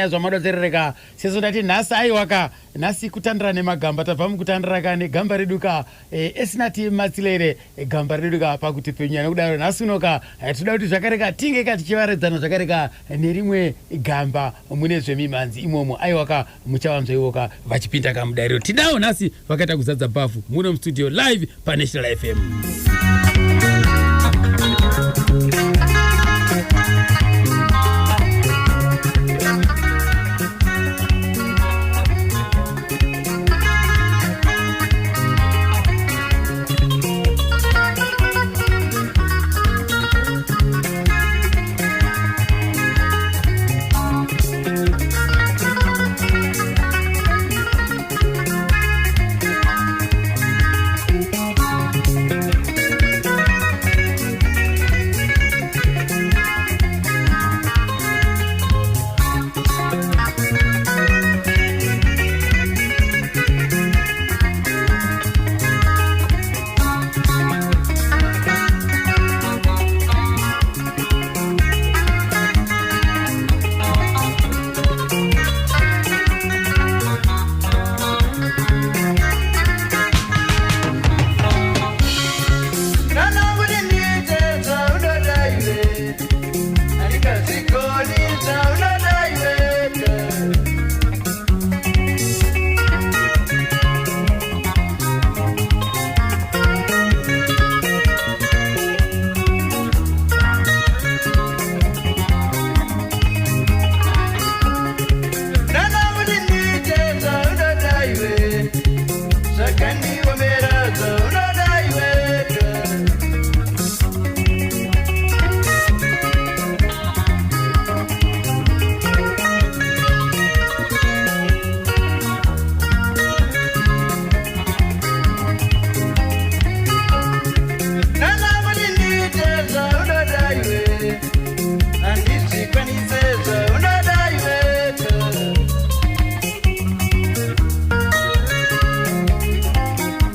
Zvamadotserereka seso ndati nhasi aiwa ka nhasi kutandira nemagamba tabva mukutandira ka negamba redu ka e, esinati matsilere e, gamba redu ka pakuti penyaya nokudaro nhasi uno ka e, tinoda kuti zvakare ka tinge ka tichivaredzana zvakare ka nerimwe gamba mune zvemimhanzi imomo aiwa ka muchavanzwa ivo ka vachipinda ka mudariro tinawo nhasi vakaita kuzadza bhavhu muno mustudio live panational fm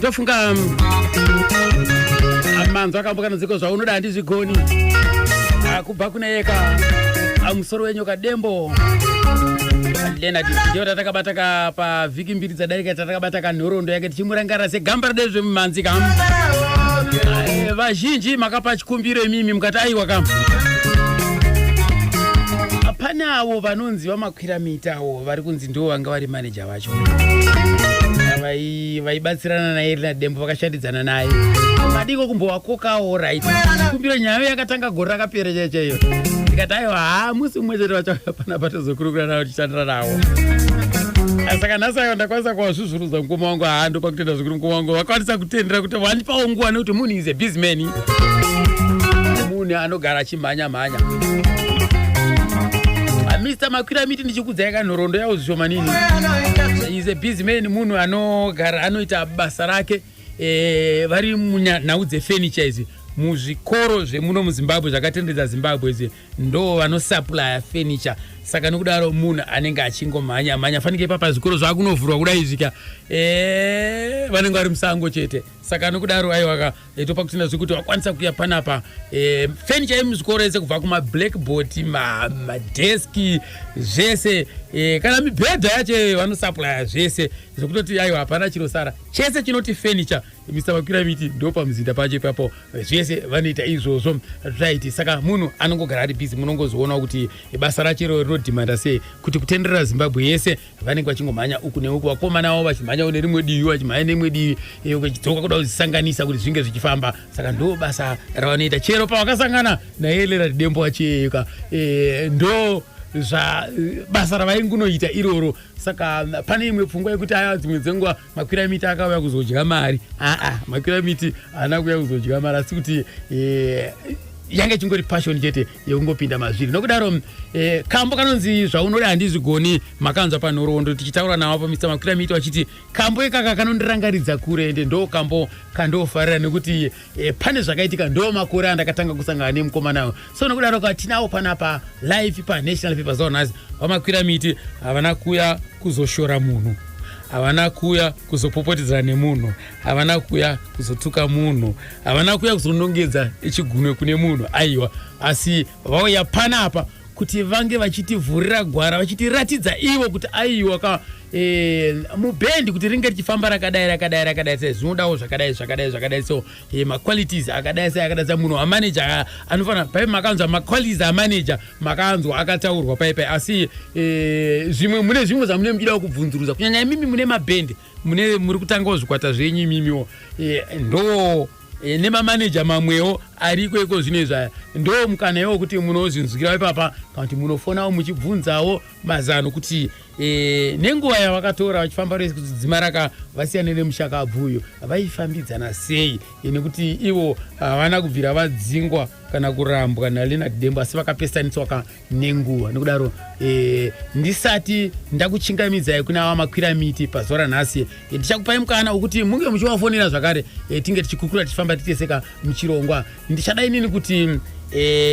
Ndofunga manzwa akambokanonziko zvaunoda handizvigoni kubva kune yeka musoro wenyoka dembo Leonard ndiyo tatakabata ka pavhiki mbiri dzadarika tatakabata kanhoroondo yake tichimurangarira segamba redu zvemumhanzi ka eh, vazhinji makapa chikumbiro imimi mukati aiwa ka pane avo vanonzi vamakwira mita avo vari kunzi ndivo vanga vari maneja vacho vaibatsirana naye Leonard Dembo vakashandidzana naye madiko kumbowakokawo right kumbiro nyaya yakatanga gore rakapera chaiyo chaiyo ndikati aiwa haa musi mumwe chete vachauya panapa tozokurukura navo tichishandira navo saka nhasi aiwa ndakwanisa kuwazvuzvurudza mukoma wangu haa ndopa kutenda zvikuru mukoma wangu vakwanisa kutendera kuti vandipawo nguva nekuti munhu is a busy man munhu anogara achimhanya mhanya Mr Makwira miti ndichikudzai kanhoroondo yawo zvishomanini is a busy man munhu anogara anoita basa rake e, vari munhau dzefurniture idzi muzvikoro zvemuno muzimbabwe zvakatenderedza zimbabwe izvi ndo vanosupplya furniture saka nokudaro munhu anenge achingomhanya mhanya fanike ipapa zvikoro zvakunovhurwa kudai izvika e, vanenge vari musango chete saka nokudaro aiwaka e, topa kutenda zvekuti wakwanisa kuuya panapa e, furniture yemuzvikoro yese kubva kumablackboard madeski ma zvese e, kana mibhedha yacho vanosupplya zvese zvekutoti aiwa hapana chinosara chese chinoti furniture Mr Makwira miti ndo pamuzinda pacho ipapo zvese vanoita izvozvo right saka munhu anongogara ari busy munongozoona kuti basa racho iro rinodhimanda sei kuti kutenderera Zimbabwe yese vanenge vachingomhanya uku neuku vakomana vavo vachimhanyawo nerimwe divi vachimhanya nerimwe divi eh, vachidzoka kuda kuzisanganisa kuti zvinge zvichifamba saka ndo basa ravanoita chero pavakasangana naye Leonard Dembo wachiyeka eh, ndo zva basa ravaingunoita iroro saka pane imwe pfungwa yekuti aya dzimwe dzenguva makwira miti akauya kuzodya mari aa makwira miti haana kuuya kuzodya mari asi kuti e, yanga ichingori passion chete yekungopinda mazviri nokudaro e, kambo kanonzi zvaunoda handizvigoni makanzwa panhoroondo tichitaura navo pamr makwira miti vachiti kambo ikaka kanondirangaridza kure ende ndo kambo kandofarira nekuti e, pane zvakaitika ndo makore andakatanga kusangana nemukomana uyu so nokudaro ka tinawo panapa live panational paper zone nhasi vamakwira miti havana kuya kuzoshora munhu havana kuya kuzopopotedzana nemunhu havana kuya kuzotuka munhu havana kuya kuzonongedza chigunwe kune munhu aiwa asi vauya panapa Kuti vange vachitivhurira gwara, vachitiratidza ivo kuti aiwa ka, mubhendi kuti ringe richifamba rakadai, rakadai, rakadai, sei zvinodawo zvakadai, zvakadai, zvakadai. So maqualities akadai sei, akadai sei, munhu wamanager anofanira pai. Makanzwa maqualities amanager, makanzwa akataurwa pai pai. Asi zvimwe, mune zvimwe zvamune muchidawo kubvunzurudza, kunyanya imimi mune mabhendi, mune muri kutangawo zvikwata zvenyu imimiwo, ndo nemamaneja mamwewo ariko iko zvino izvaya, ndo mukana iwo kuti munozvinzwira ipapa, kana kuti munofonawo muchibvunzawo mazano kuti nenguva yavakatora vachifamba rese kuti dzimaraka vasiyane nemushakabvuyo, vaifambidzana sei, nekuti ivo havana kubvira vadzingwa kana kurambwa naLeonard Dembo, asi vakapesaniswa ka nenguva. Nokudaro ndisati ndakuchingamidzai kuna ava makwira miti pazuva ranhasi, ndichakupai mukana wekuti munge muchivafonera zvakare, tinge tichikukura, tichifamba titeseka muchirongwa. Ndichada inini kuti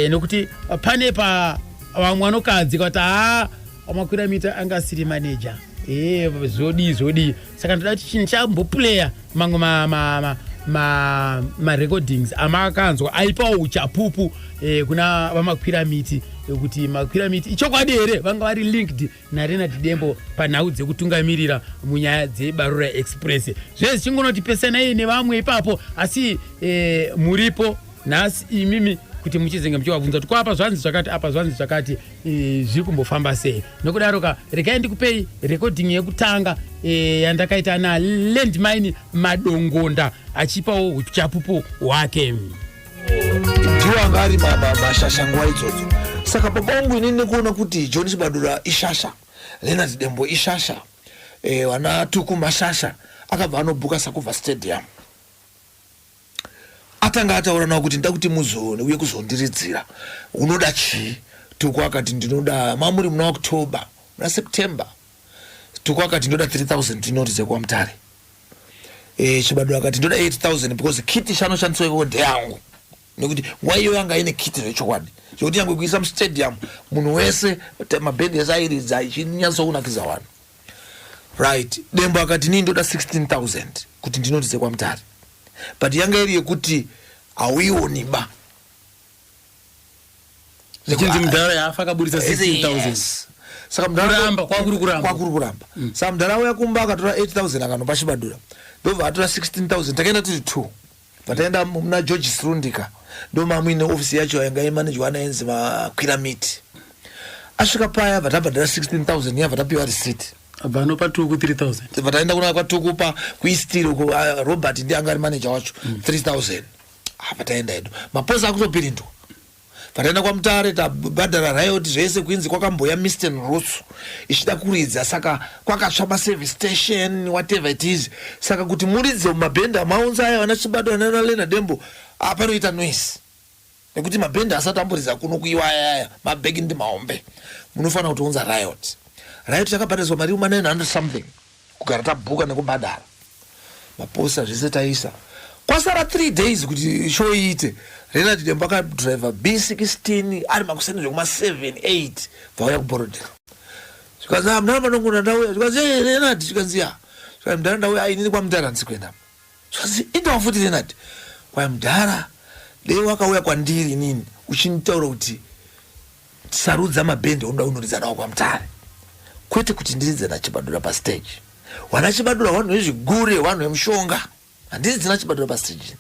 nokuti pane pa vamwe vanokadzika kuti haa, makwira miti anga asiri maneja, zvodii zvodii. Saka ndoda kuti ndichamboplaya mamwe marecordings amakanzwa aipawo uchapupu kuna vamakwira miti, kuti makwira miti ichokwadi here vanga vari linked naLeonard Dembo panhau dzekutungamirira munyaya dzeBarura Express. Zvese zvichingonoti pesanai nevamwe ipapo, asi muripo nhasi imimi kuti muchizenge muchivabvunza kuti ko apa zvanzi zvakati, apa zvanzi zvakati, zviri kumbofamba sei. Nokudaro ka, regai ndikupei recording yekutanga yandakaita naLandmine Madongonda achipawo uchapupu hwake. Ndiwo anga ari mashasha nguva idzodzo. Saka baba vangu inini, nekuona kuti John Chibadura ishasha, Leonard Dembo ishasha, vana Tuku mashasha, akabva anobhuka Sakubva Stadium. Atanga ataura nawo kuti nda kuti muzouye kuzondiridzira, unoda chii? Tuku akati ndinoda, mamuri muna October, muna September, Tuku akati ndoda 3000 tinoti dzekwaMutare. Chibadura akati ndoda 8000 because kit chanoshandiswa ikoko ndeyangu, nekuti nguva iyoyo anga aine kit zvechokwadi, zvekuti nyangwe kuisa mustadium munhu wese, mabhendi ese airidza ichinyatsokunakidza vanhu. Right, Dembo akati nii ndoda 16,000 kuti ndinoti dzekwaMutare, but yanga iri yekuti hauioni ba. Zvichinzi mudhara yaafa akaburitsa 16,000. Yes. Saka Kuramba, kwakuri kuramba. Kwakuri kuramba. Saka mudhara auya kumba, akatora 8000 akanopa Chibadura, ndobva atora 16,000. Takaenda tiri two, pataenda muna George Srundika, ndo mamuine ofisi yacho yanga imanejwa anaenzi makwira miti. Asvika paya, bva tabhadhara 16,000 yabva tapiwa receipt. Abva anopa Tuku 3000. Bva taenda kuna kwaTukupa kuistiri uko, Robert ndiye anga ari manager wacho, 3000. Apa taenda hedu, maposa akutopirindwa. Pataenda kwaMutare, tabhadhara riot zvese, kuinzi kwakamboya Mr Rutsu ichida kuridza, saka kwakatsva maservice station, whatever it is. Saka kuti muridze mumabhendi amaunza aya, vana Chibadura nana Lena Dembo, panoita noise nekuti mabhendi asati amboridza kuno kuiwa ayaya mabhegi ndi mahombe, munofanira kutounza riot. Riot yakabhadhariswa mari uma 900 something kugara tabhuka nekubhadhara maposta zvese taisa. Kwasara 3 days kuti show iite, Leonard Dembo akadriver B16 ari makuseni zvekuma 7 8, bvauya kuBorrowdale. Zvikanzi, "Ah, mudhara Manongona, ndauya." Zvikanzi, "Hey, Leonard." Zvikanzi, "Ya." Zvikanzi, "Mudhara, ndauya." "Inini kwaMutare handisi kuenda." Zvikanzi, "Indawa futi, Leonard." Kwai, "Mudhara, dei wakauya kwandiri inini uchinditaura kuti sarudza mabhendi aunoda kunoridza nawo kwaMutare, kwete kuti ndiridze naChibadura pastage. Wana Chibadura vanhu vezvigure, vanhu vemushonga, handiridzi naChibadura pastage."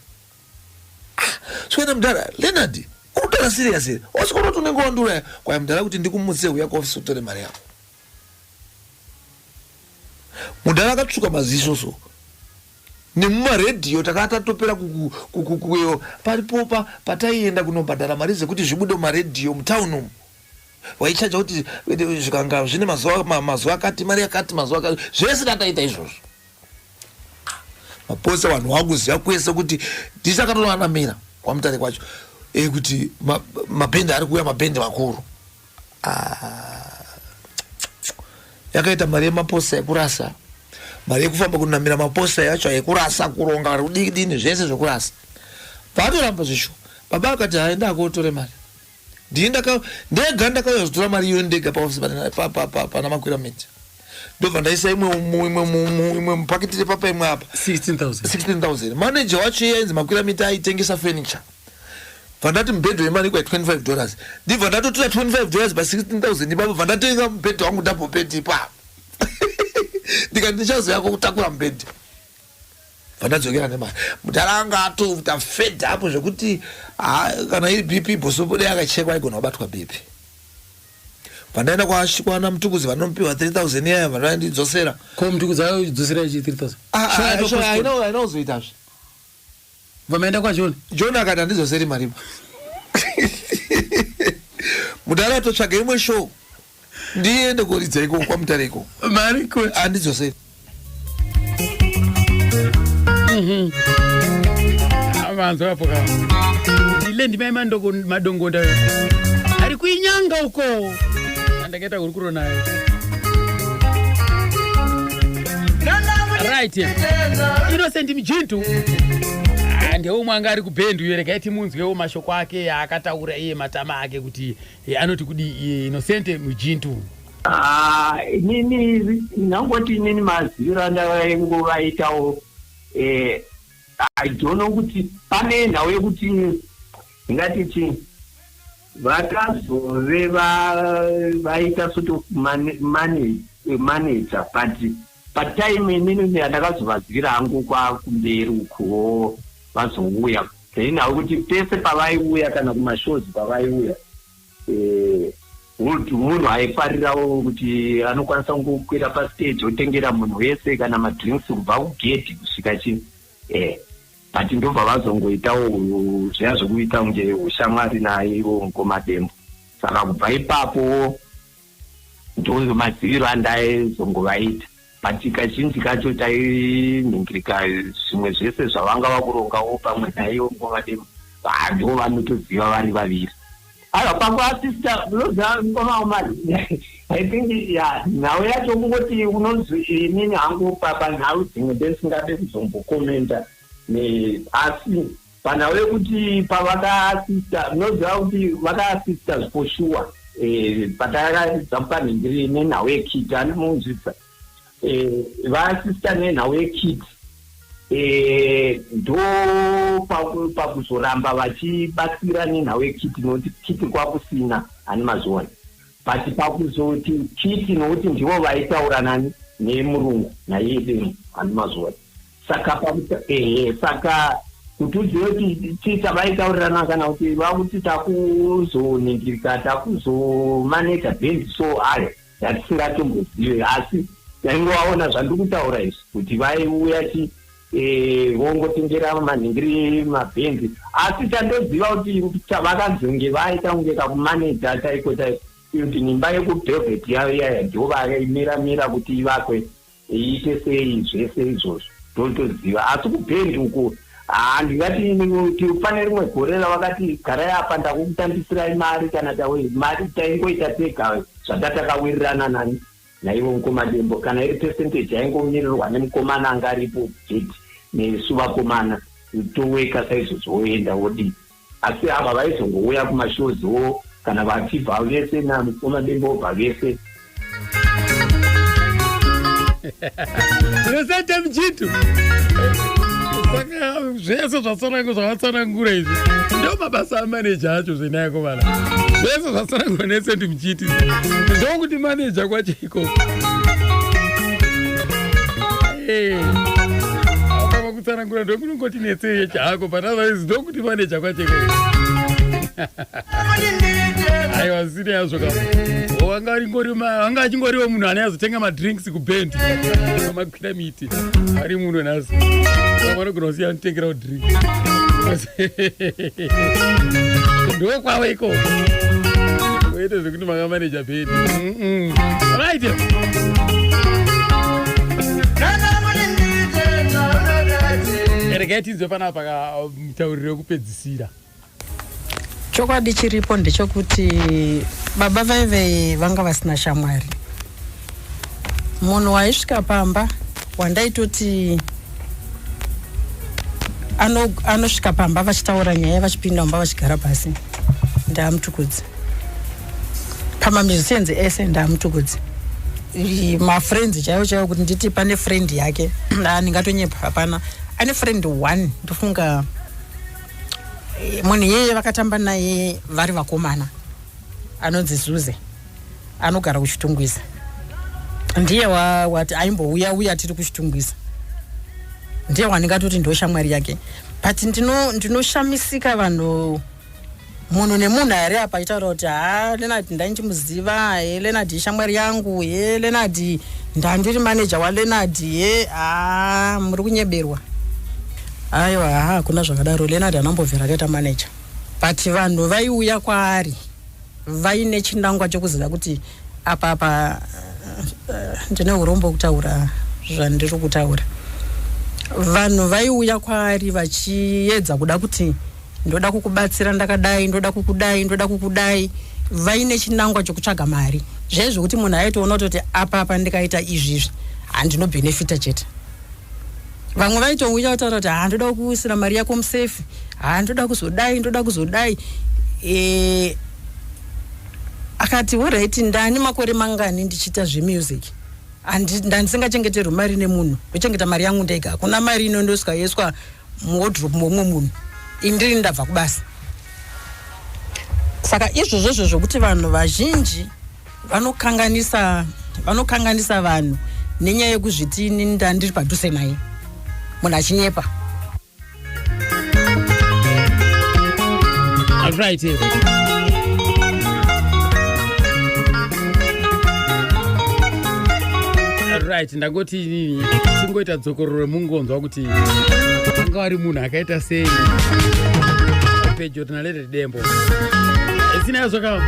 Ah, sikuenda mudhara Leonard, uri kutaura serious here? Wasikuona kuti unenge wanduraya. Kwai, "Mudhara, kuti ndikumutse, uya kuofisi utore mari yako." Mudhara akatsvuka maziso. So nemumaredhiyo takanga tatopera kuyo paripo pataienda kunobhadhara mari dzekuti zvibude mumaredhiyo mutauni umu, waichaja kuti zvikanga zvine mazuva, mazuva akati, mari yakati, mazuva akati, zvese tataita izvozvo. Maposa vanhu vakuziva kwese kuti tisakatoanamira kwaMutare kwacho, kuti mabhendi ari kuuya, mabhendi makuru. Ah, yakaita mari yemaposta yekurasa, mari yekufamba kunamira maposta yacho yekurasa, kuronga kudini, zvese zvekurasa. Paatoramba zvisho, baba akati, "Hai, ndakotore mari." Ndini ndega ndakauya kuzotora mari iyoyo ndega paofisi pana makwira miti, ndobva ndaisa imwe imwe mupakiti repapa, imwe apa. 16,000. 16,000. Manager wacho iye ainzi makwira miti aitengesa furniture. Vandati mubhedha wemari kwa $25. Ndibva ndatotora $25 pa 16,000 ipapo, bva ndatenga mubhedha wangu, double bed ipapo. Ndikati ndichazouya kutakura mubhedha. Vandadzokera nemari. Mudhara anga atoita fed up zvekuti kana iri BP bhosopo dai akachekwa aigona kubatwa BP. Pandaenda kwana Mutukuzi vanopiwa 3000 iyaya, vanondidzosera. Ko Mutukuzi aidzosera ichi 3000? Haina kuzoitazve. Vamaenda kwaJohn? John akati handidzoseri maripo. Mudhara atotsvaga imwe show ndiende koridza ikoko kwaMutare ikoko. Mari kuti handidzoseri. Vanzwa apo ka ndile ndimai Madongonda ari kuinyanga uko andakaita hurukuro naye. Right, Innocent Mujintu ndeumwe anga ari kubhendi uyo. Regai timunzwewo mashoko ake aakataura iye, matama ake kuti anoti kudi iye Innocent Mujintu. Ah, inini ndangoti inini maziviro andavaingovaitawo, I don't know kuti pane nhau yekuti ndingati chii, vakazove vaita sort of manager, but patime inini yandakazovazivira hangu kwakumberi ukuwo vazouya, then nhau kuti pese pavaiuya kana kumashows pavaiuya, munhu aifarirawo kuti anokwanisa kungokwira pastage otengera munhu wese kana madrinks kubva kugedhi kusvika chii, but ndobva vazongoitawo zviya zvokuita kunge ushamwari naye ivo mukomadembo. Saka kubva ipapo ndo maziviro andaizongovaita, but kazhinji kacho tainhingirika zvimwe zvese zvavanga vakurongawo pamwe naivo mukomadembo, ndo vanotoziva vari vaviri. Aiwa, pakuasista unoziva mukoma, I think ya nhau yacho kungoti unonzi inini hangu panhau dzimwe ndisingade kuzombokomenda, asi panhau yekuti pavakaasista, unoziva kuti vakaasista for sure, patakaridza panhingiri nenhau yekit, andimunzwisa, vaasista nenhau yekit, ndo pakuzoramba vachibatsira nenhau yekit, nokuti kit kwakusina hani mazuva, but pakuzoti kit nokuti ndivo vaitaura nani nemurungu naiye demo hani mazuva. Saka ehe, saka kuti uzive kuti chii chavaitaurirana kana kuti vakuti takuzoningirika, takuzomaneja bhendi, so ayo yatisingatombozive, asi taingovaona zvandiri kutaura izvi kuti vaiuya chi vongotengera manhingiri mabhendi. Asi chandoziva kuti vakanzonge vaita kunge kakumaneja chaiko chaiko kuti imba yekuBelvet yayo iyaya ndo vaimira mira kuti ivakwe, iite sei, zvese izvozvo ndotoziva. Asi kubhendi uku haa ndingati kuti pane rimwe gore ravakati garai apa ndakukutambisirai mari kana mari, taingoita tega zvatatakawirirana nani naivo mukomadembo. Kana iri percentage yaingomirirwa nemukomana anga aripo gate nesu vakomana toweka saizvozvo, woenda wodii. Asi ava vaizongouya kumashoziwo kana vachibva vese namukomadembo obva vese. Innocent Mujintu, saka zvese zvatsanangura zvavatsanangura izvi ndo mabasa amaneja acho zvenayako vana. Zvese zvatsanangura naInnocent Mujintu ndokuti maneja kwacho ikoko. Pamwe kutsanangura ndokunongoti netsei chako, but otherwise ndokuti maneja kwacho ikoko. Aiwa, zvisina yazvo ka, wanga achingoriwo munhu ane azotenga madrinks kubhendi amakwira miti ari muno nhasi, vanogona kusiya anotengerawo drink ndokwavo ikoko, oite zvekuti makamaneja bhendi. Right. Regai tinzwe panapa mutauriro wekupedzisira. Chokwadi chiripo ndechekuti baba vaive vanga vasina shamwari. Munhu waisvika pamba wandaitoti anosvika pamba vachitaura nyaya, vachipinda mumba vachigara pasi, ndaamutukudzi. Pamamusicians ese ndaamutukudzi. Mafriends chaivo chaivo kuti nditi pane friend yake, ndingatonyepa. Hapana. Ane friend one ndofunga. Munhu iyeye vakatamba naye vari vakomana, anonzi Zuze, anogara kuChitungwiza. Ndiye wati aimbouya uya tiri kuChitungwiza, ndiye wandingatoti ndo shamwari yake. But ndinoshamisika vanhu, munhu nemunhu ari apa achitaura kuti, "Ha, Leonard ndaindimuziva, he, Leonard ishamwari yangu, he, Leonard ndandiri maneja waLeonard, he." Ha, muri kunyeberwa. Aiwa, ha, hakuna zvakadaro. Leonard anambobvira akaita maneja, but vanhu vaiuya kwaari vaine chinangwa chokuziva kuti apa apa, ndine urombo kutaura zvandiri kutaura, vanhu vaiuya kwaari vachiedza kuda kuti, "Ndoda kukubatsira ndakadai, ndoda kukudai, ndoda kukudai," vaine chinangwa chokutsvaga mari. Zvaizvokuti munhu aitoona kutoti apa apa ndikaita izvizvi handinobhenefita chete. Vamwe vaitouya kutaura kuti, "Ha, ndoda kuisira mari yako musafe, ha, ndoda kuzodai, ndoda kuzodai." Akati, "Alright, ndani makore mangani ndichiita zvemusic, ndandisingachengeterwi mari nemunhu, ndochengeta mari yangu ndega. Hakuna mari inondosvika yoiswa muwardrobe momumwe munhu, indiri ndabva kubasa." Saka izvozvozvo zvokuti vanhu vazhinji vanokanganisa vanhu nenyaya yekuzviti, "Ini ndandiri padhuze naye," munhu achinyepa. Right. Right, ndangoti inini tingoita dzokororo remungonzwa kuti anga ari munhu akaita sei pedyo naLeonard Dembo. Zina yazvoka,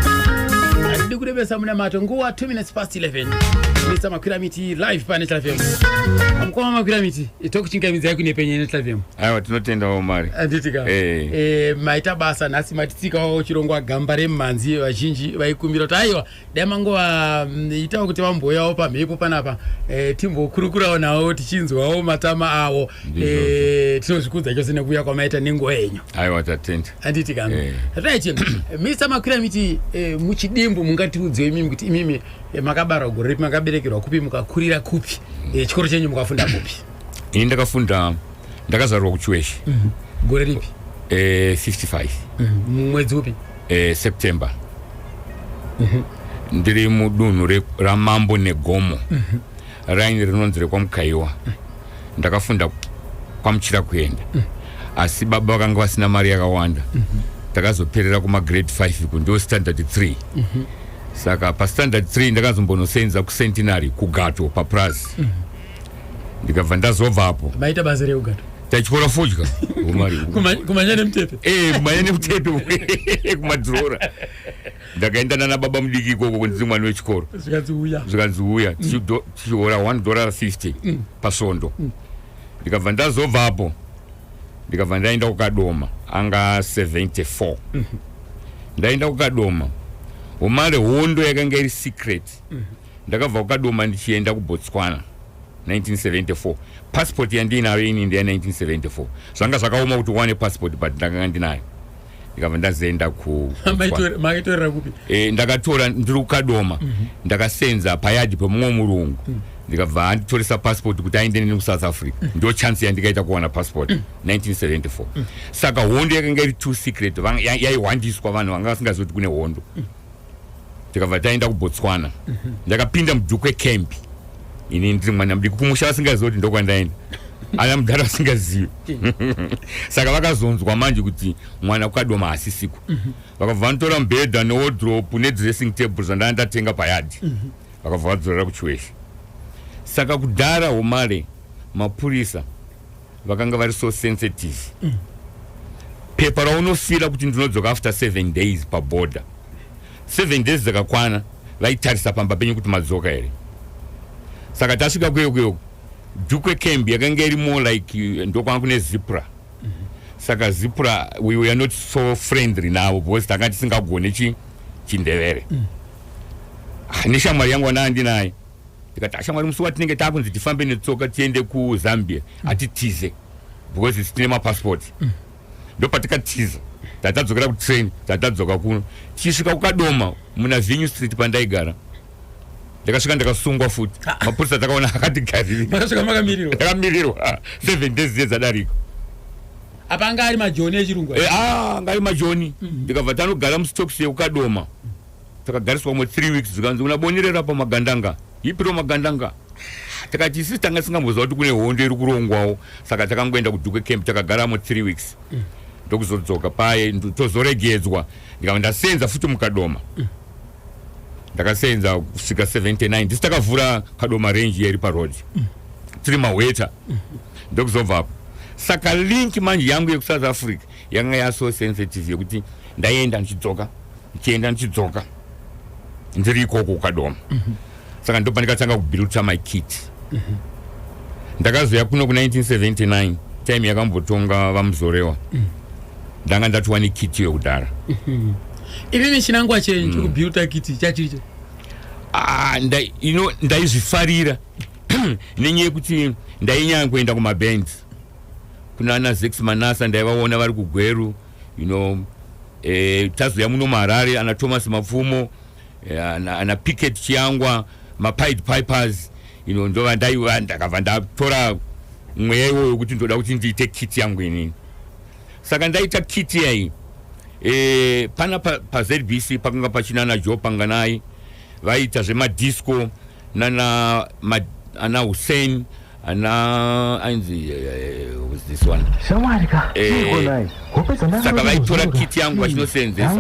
handidi kurebesa munamato. Nguva 2 minutes past 11. Mr Makwiramiti live paNational FM. Mukoma Makwiramiti, tokuchingamidzai kune penye National FM. Aiwa, tinotendawo mari. Handiti ka? Eh. Maita basa nhasi, matitsikawo chirongwa Gamba Remumhanzi. Vazhinji vaikumbira kuti aiwa, dai mangova itawo kuti vamboyawo pamhepo panapa, timbokurukurawo navo, tichinzwawo matama avo. Ndizvozvo. Tinozvikudza chose nekuuya kwamaita nenguva yenyu. Aiwa, tatenda. Handiti ka? Eh. Right, Mr Makwiramiti, muchidimbu mungatiudzewo imimi kuti imimi makabarwa gore ripi, makaberekerwa kupi, mukakurira kupi, chikoro chenyu mukafunda kupi? Ini ndakafunda, ndakazvarwa kuChiweshe. Gore ripi? 55. Mwedzi upi? September. Ndiri mudunhu raMambo Negomo, raini rinonzi rekwaMukaiwa. Ndakafunda kwaMuchira kuenda, asi baba vakanga vasina mari yakawanda. Takazoperera kumagrade 5 ku ndo standard 3. Saka pastandard 3 ndakazombonosenza kuCentenary kuGato papurazi, ndikabva ndazobvapo. Maita basa reugato? Taityora fodya umari. Kumanya nemutepe? Kumanya nemutepe, kumadhirora. Ndakaenda nana baba mudiki ikoko, ndiri mwana wechikoro. Zvikanzi uya. Zvikanzi uya. Tichihora $1.50 pasvondo. Ndikabva ndazobvapo, ndikabva ndaenda kuKadoma, anga 74. Ndaenda kuKadoma, umare hondo yakanga iri secret. Ndakabva kuKadoma ndichienda kuBotswana 1974. Passport yandiinayo ini ndeya 1974. Zvanga zvakaoma kuti uwane passport, but ndakanga ndinayo. Ndikabva ndazoenda ku Makaitorera kupi? Ndakatora ndiri kuKadoma. Ndakasenza payadhi pemumwe murungu, ndikabva anditoresa passport kuti aende neni kuSouth Africa. Ndo chance yandikaita kuwana passport 1974. Saka hondo yakanga iri too secret, yaihwandiswa, vanhu vanga vasingazivi kuti kune hondo. Tikabva taenda kuBotswana. Ndakapinda muDukwe Camp ini ndiri mwana mudiki, kumusha vasingazivi kuti ndokwandaenda, ana mudhara vasingazivi. Saka vakazonzwa manje kuti mwana kuKadoma hasisiko, vakabva vanotora mubhedha newardrobe nedressing table zvandanga ndatenga payadhi, vakabva vadzorera kuChiweshe. Saka kudhara homare mapurisa vakanga vari so sensitive. Pepa raunofira kuti ndinodzoka after 7 days paborder, 7 days dzakakwana, vaitarisa pamba penyu kuti madzoka here. Saka tasvika kuyo kuyo Dukwe Camp yakanga iri more like ndokwanga kune ZIPRA. Saka ZIPRA, we were not so friendly navo because tanga tisingagone chiNdevere. Ah, neshamwari yangu wandaa ndinaye, ndikati, "Ashamwari, musi watinenge takunzi tifambe netsoka tiende kuZambia, hatitize because isi tine mapasipoti." Ndopatikatiza, tatadzokera kutrain, tatadzoka kuno. Tichisvika kuKadoma muna Venue Street pandaigara, ndakasvika ndakasungwa futi. Mapurisa takaona akatigariri. Makasvika makamirirwa? Ndakamirirwa 7 days dziye dzadarika. Apa anga ari majoni echirungu. Ah, anga ari majoni. Ndikabva tanogara mustokisi yekuKadoma, takagariswa mo 3 weeks. Zvikanzi, "Unabonderera pamagandanga ipiro magandanga." Takati isi tanga tisingamboziva kuti kune hondo iri kurongwawo, saka takangoenda kuDukwe Camp, takagaramo 3 weeks, ndokuzodzoka paye, tozoregedzwa. Ndikabva ndasenza futi muKadoma. Ndakasenza kusvika 79, ndisi takavhura Kadoma Range yeri paroad, tiri mahweta. Ndokuzobvapo. Saka link manje yangu yekuSouth Africa yanga yaso sensitive, yekuti ndaienda ndichidzoka, ndichienda ndichidzoka, ndiri ikoko kuKadoma. Saka ndopa ndikatanga kubuilta my kit. Ndakazoya kuno ku1979, time yakambotonga vaMuzorewa. Ndanga ndatiwa nekit yekudhara. Imimi chinangwa chenyu chekubuilta kit chachiricho? Ah, ndaizvifarira nenyaya yekuti ndainyanya kuenda kumabands kuna ana Zex Manasa, ndaivaona vari kuGweru. Tazoya muno muHarare, ana Thomas Mapfumo, ana Picket Chiyangwa, maPied Pipers, ndova ndaiva. Ndakabva ndatora mweya iwoyo wekuti ndoda kuti ndiite kit yangu inini. Saka ndaita kit yai pana paZBC pakanga pachina na Joe Panganai, vaita zvemadisco, nana ana Hussein, ana ainzi was this one. Shamwari ka. Hope. Saka vaitora kit yangu vachinosenzesa,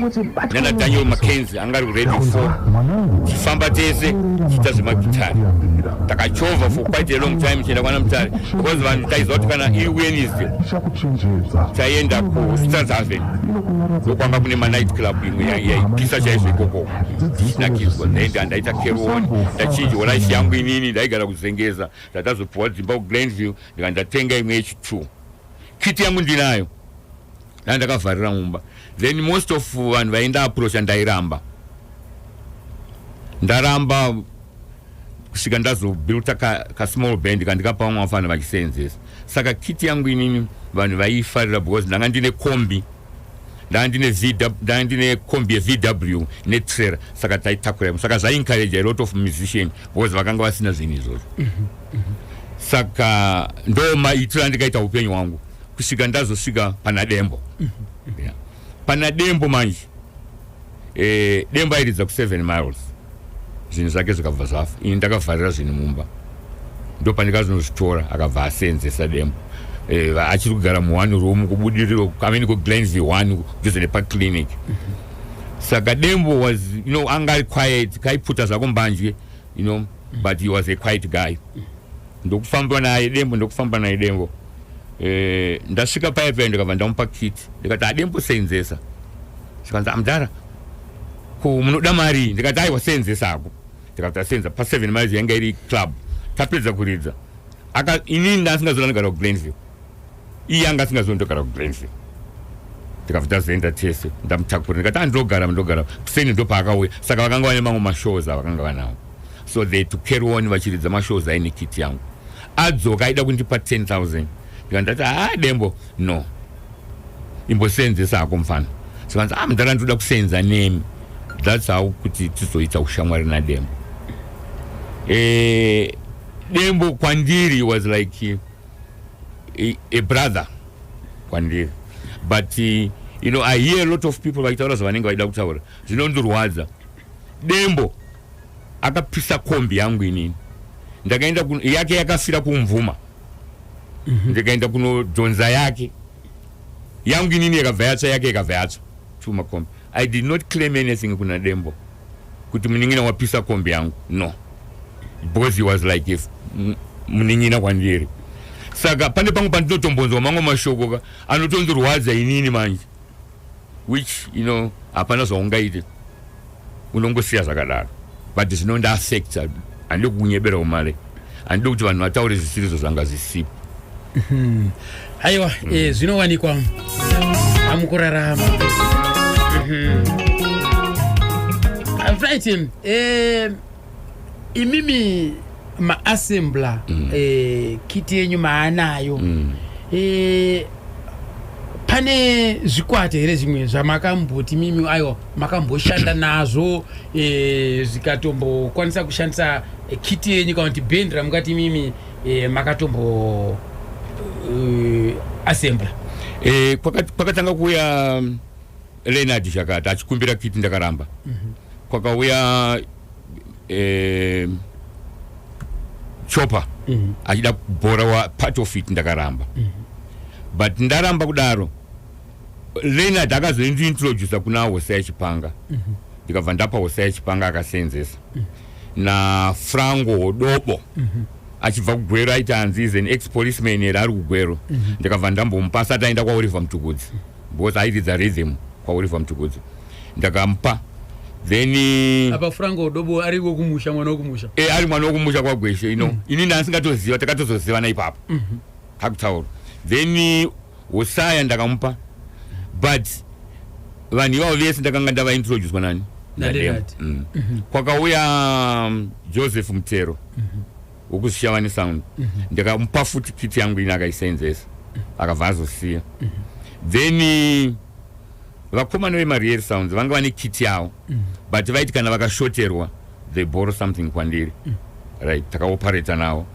nana Daniel Mackenzie anga ari kuRadio 4, tichifamba tese tichiita zvemagitari. Takachovha for quite a long time, chienda kwana Mutare, because vanhu taiziva kuti kana iri Wednesday taienda kuStrathaven, ndokwanga kune manight club imwe yaipisa chaizvo ikokoko, tichinakidzwa. Then handaita carry on, ndachinjwa life yangu inini. Ndaigara kuZengeza, ndatazopiwa dzimba kuGlenview, ndika ndatenga imwe yechi2. Kit yangu ndinayo, ndaa ndakavharira mumba. Then most of vanhu vaenda approacha, ndairamba, ndaramba kusvika ndazobuilta kasmall band kandikapa vamwe vafana vachisenzesa. Saka kit yangu inini vanhu vaiifarira because ndanga ndine kombi, ndanga ndine kombi yeVW netrailer, saka taitakura. Saka zvaiencourage a lot of musician because vakanga vasina zvinhu izvozvo. Saka ndo maitiro andikaita upenyu hwangu kusvika ndazosvika pana Dembo, yeah. Pana Dembo manje, Dembo airidza ku7 Miles, zvinhu zvake zvikabva zvafa. Ini ndakavharira zvinhu mumba, ndo pandikazonozvitora, akabva asenzesa Dembo. Achiri kugara muone room kuBudiriro, I mean kuGlenview 1, kudhuze nepaclinic. Saka Dembo was anga ari quiet, kaiputa zvako mbanje, but he was a quiet guy. Ndokufamba naye Dembo, ndokufamba naye Dembo. Ndasvika paya paya, ndikabva ndamupa kit, ndikati, "Adembo, senzesa." Zvikanzi, "Amudhara, ko munoda mari?" Ndikati, "Aiwa, senzesako." Ndikati asenza pa7 Miles, yanga iri club. Tapedza kuridza, aka inini ndasingazoda ndogara kuGlenview, iye anga asingazondogara kuGlenview. Tikabva tazoenda tese, ndamutakura, ndikati, "Andogara, ndogara kuseni." Ndopaakauya. Saka vakanga vane mamwe mashows avakanga vanawo, so they to carry on vachiridza mashows aine kit yangu. Adzoka, aida kundipa 10,000. Ndikati, ndati, "Ha, Dembo, no, imbosenzesa hako mufana." Zikanzi, "Ah, mudhara, ndoda kusenza nemi." That's how kuti tizoita ushamwari naDembo. Dembo kwandiri was like a brother kwandiri, but I hear a lot of people vachitaura zvavanenge vaida kutaura, zvinondirwadza. Dembo akapisa kombi yangu inini. Ndakaenda yake yakafira kuMvuma, ndikaenda kunodhonza yake. Yangu inini yakabva yatsva, yake ikabva yatsva, two makombi. I did not claim anything kuna Dembo kuti munin'ina wapisa kombi yangu, no, because he was like if munin'ina kwandiri. Saka pane pamwe pandinotombonzwa mamwe mashoko ka anotondirwadza inini manje, which hapana zvaungaite, unongosiya zvakadaro, but zvinondiaffecta. Handidi kukunyebera umale, handidi kuti vanhu vataure zvisirizo zvanga zvisipo. Aiwa, zvinowanikwa amukurarama. Right, imimi maassembler kit yenyu maanayo, pane zvikwata here zvimwe zvamakamboti mimi aiwa makamboshanda nazvo, zvikatombokwanisa kushandisa kit yenyu, kana kuti bhendi ramukati mimi makatombo assembler? Kwakatanga kuuya Leonard Zhakata achikumbira kiti, ndakaramba. Kwakauya Chopa achida kubhora part of it, ndakaramba. But ndaramba kudaro, Leonard akazondiintroduca kuna Hosea Chipanga. Ndikabva ndapa Hosea Chipanga, akasenzesa naFrango Hodobo achibva kuGwero. Aiti hanzi is an ex policeman here, ari kuGwero. Ndikabva ndambomupa asati aenda kwaOliver Mutukudzi, because airidza rhythm kwaOliver Mutukudzi. Ndakamupa, then Apa Frango Hodobo ari wekumusha, mwana wekumusha? E, ari mwana wekumusha kwaGweshe ino. Inini handisingatoziva, takatozozivana ipapo kakutaura. Then Hosaya ndakamupa, but vanhu ivavo vese ndakanga ndavaintroducwa nani? NaLeonard. Kwakauya Joseph Mutero wekuZvishavane Sound. Ndikamupa futi kiti yangu ine, akaisenzesa, akabva azosiya. Then vakomana vemaReal Sounds vanga vane kiti yavo, but vaiti kana vakashoterwa, they borrow something kwandiri, right? Takaoperata navo.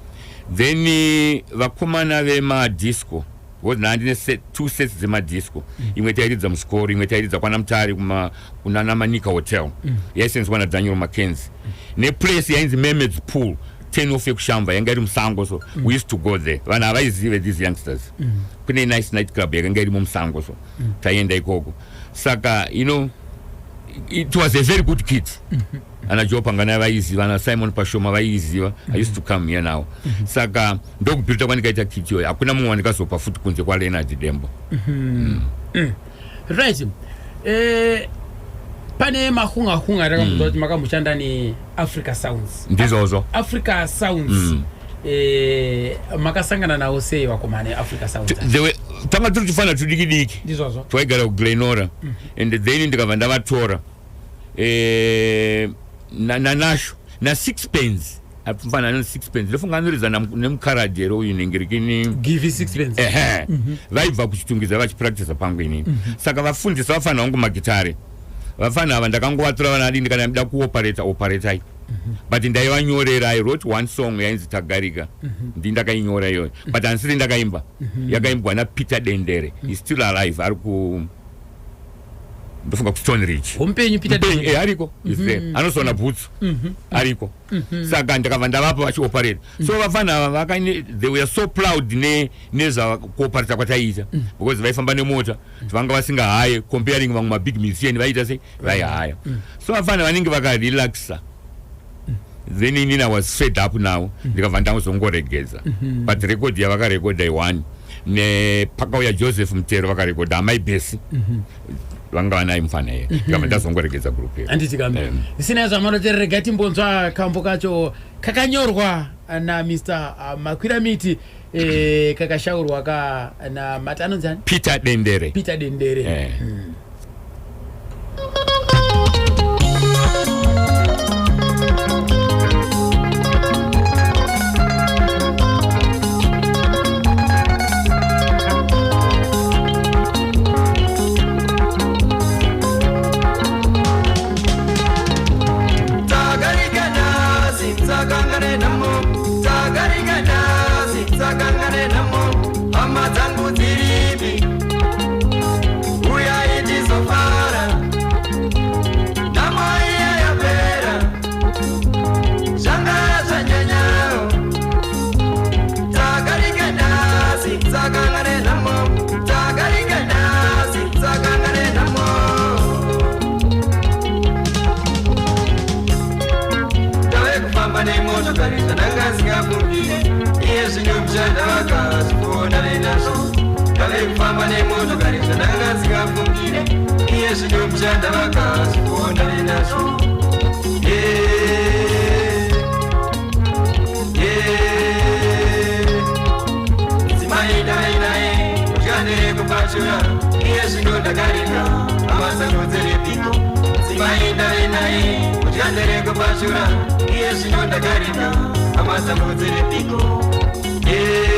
Then vakomana vemadisco, because ndandine two sets dzemadisco. Imwe tairidza musikoro, imwe tairidza kwana Mutare, kunana Manika Hotel, yaisenzwa naDaniel Mackenzie, neplace yainzi Mermaids Pool, 10 off yekuShamva, yanga iri musango. So we used to go there. Vanhu havaizive, these youngsters. Kune nice night club yakanga irimo musango, so taienda ikoko. Saka it was a very good kit. Ana Joe Pangana vaiziva, ana Simon Pashoma vaiziva. I used to come here now. Saka ndokubhirita kwandikaita kit iyoyo. Hakuna mumwe wandikazopa futi kunze kwaLeonard Dembo. Right, pane mahunga-hunga atakambotaura kuti makamboshanda neAfrica Sounds. Ndizvozvo. Africa Sounds, makasangana nawo sei vakomana eAfrica Sounds? Tanga tiri tufana tudiki diki. Ndizvozvo. Twaigara kuGlenora, and then ndikabva ndavatora nanasho naSixpence. Mfana anonzi Sixpence, ndofunga anoridza nemukaradhi here uyu nhengerekini. Give Sixpence. Ehe, vaibva kuChitungwiza vachipractisa pangu inini. Saka vafundisa vafana vangu magitare. Vafana ava ndakangovatora, vana adini, kana muda kuoperata, operatai. But ndaivanyorera. I wrote one song yainzi Tagarika. Ndi ndakainyora iyoyo, but handisiri ndakaimba, yakaimbwa naPeter Dendere. Is still alive, ari ku, ndofunga kuStone Ridge. Hompenyu Peter Mpenyu, Dendere. ariko, is there, anosona bhutsu, ariko. Saka ndakabva ndavapa vachioperata. So vafana ava they were so proud nezvakuoperata kwataiita, because vaifamba nemota, vanga vasingahaye, comparing vamwe mabig musician vaita sei, vaihaya. So vafana vanenge vakarelaxa. Then inini I was fed up now, ndikabva ndazongoregedza. But record yavakarekodha i1, nepakauya Joseph Mutero vakarekodha Amai Besi, vanga vanai mufana iye. Ndikabva ndazongoregedza group iyo. Handiti kambe? Zvisina zvamanoteerera, regai timbonzwa kambo kacho kakanyorwa naMr Makwiramiti, kakashaurwa ka namati anonzi ani? Peter Dendere. Peter Dendere. Tagarika tsakangane namo, tagarika nhasi, tsakangane namo. Hama dzangu dziripi? Uyai tizofara, nhamo iya yapera, zvanga zvanyanyawo. Tagarika nhasi, tsakangane namo, tagarika nhasi, tsakangane namo. Ndave kufamba nemotokari zvandanga singafungire. Iye zvino mushandavaka zvikuona nenazvo. Ndave kufamba nemotokari zvandanga singafungire. Iye zvino mushandavaka zvikuona nenazvo. Yeah. Yeah. Mudzimai ndave naye, kudya kupachura. Iye zvino ndakareka, hama dzangu dziripiko? Mudzimai ndave naye, kudya kupachura. Iye zvino ndakareka, hama dzangu dziripiko? Yeah.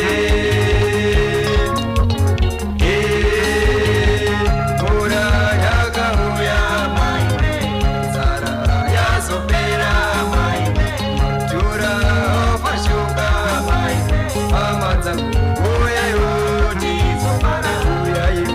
Yeah. Mvura yakauya maiwe, nzara yazopera maiwe, tura ofashuka maiwe. Hama dzangu, uyayo tizofara, uyayo.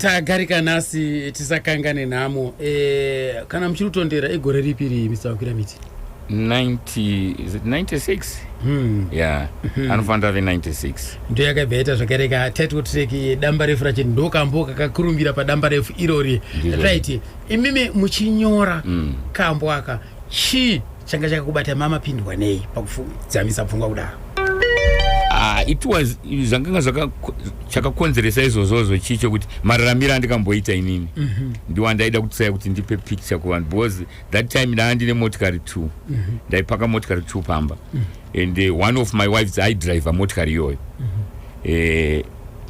Tagarika nhasi tisakangane nhamo. Eh, kana muchiri kutondera igore ripi iri Mr. Makwiramiti? 90 is it 96? Yeah, anofanira ave 96. Ndo yakabva yaita zvakareka title track yedamba refu racho ndokambo kakakurumbira padamba refu irori. Ndizvo. Right, imimi muchinyora kambo aka, chii changa chakakubata, mamapindwa nei pakudzamisa pfungwa kudaro? Ah, it was zvanganga chakakonzeresa izvozvozvo chii chokuti mararamiro andikamboita inini ndiwo andaida kutsaya kuti ndipe picture kuvanhu, because that time ndaa ndine motikari two. Ndaipaka motikari two pamba and one of my wives aidriva motikari iyoyo,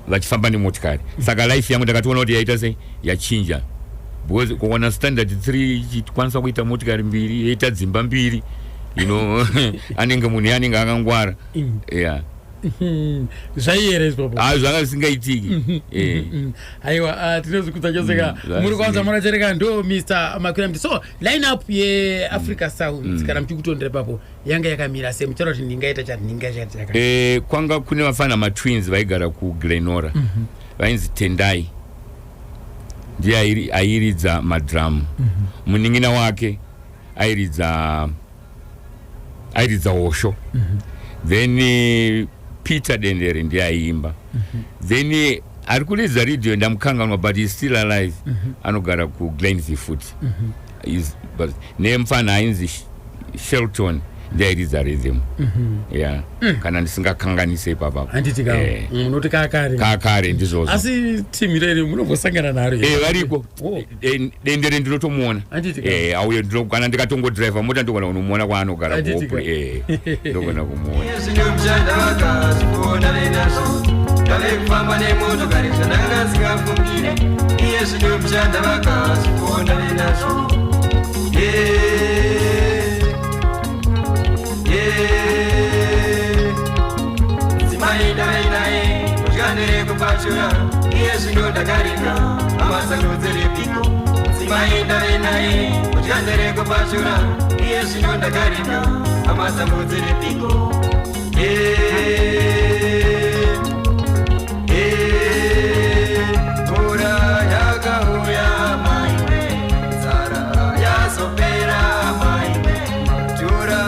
vachifamba nemotikari. Saka life yangu ndakatoona kuti yaita sei, yachinja, because kuwana standard 3 ichikwanisa kuita motikari mbiri, yoita dzimba mbiri, anenge munhu anenge akangwara, yeah. Zvaiyere izvozvo? Ah, zvanga zvisingaitiki. Aiwa, tinozvikudza chose ka. Zvanga Muri kwanza zvisingaitiki. munochereka ndo Mr Makwiramiti. So line up yeAfrica Sounds, kana muchikutondera ipapo, yanga yakamira sei? Muchaura kuti ndingaita chati, ndingaita chati chakati. Kwanga kune vafana matwins vaigara kuGlen Norah, vainzi Tendai, ndiye airidza madrum. Munin'ina wake airidza hosho. Then Peter Dendere ndiye aiimba. Then ari kuridza radio ndamukanganwa, but is still alive, anogara kuGlenview futi. But nemufana ainzi Shelton ndiye airidza rhythm, yeah, kana ndisingakanganise ipapapo. Handiti ka? Munoti kakare? Kakare, ndizvozvo. Asi timu ireri munombosangana naro here? Eh, variko. Oh. Dendere ndinotomuona. Handiti ka? Eh, auye kana ndikatongodhiraivha mota ndogona kunomuona kwaanogara. Handiti ka? kuHopley, ndogona kumuona. Zvino mushanda vakazvikuona venazvo, ndave kufamba nemotokari zvandanga singafungire. Iye zvino mushanda vakazvikuona venazvo. Yeah. Yeah. Dzimai ndave naye mudyanire kupachura, iye zvino ndakarika amasangodzerepiko. Dzimai ndave naye mudyanire kupachura, iye zvino ndakarika amasangodzerepiko. Yeah. Yeah. Mvura yakauya maime, nzara yazopera maime, matura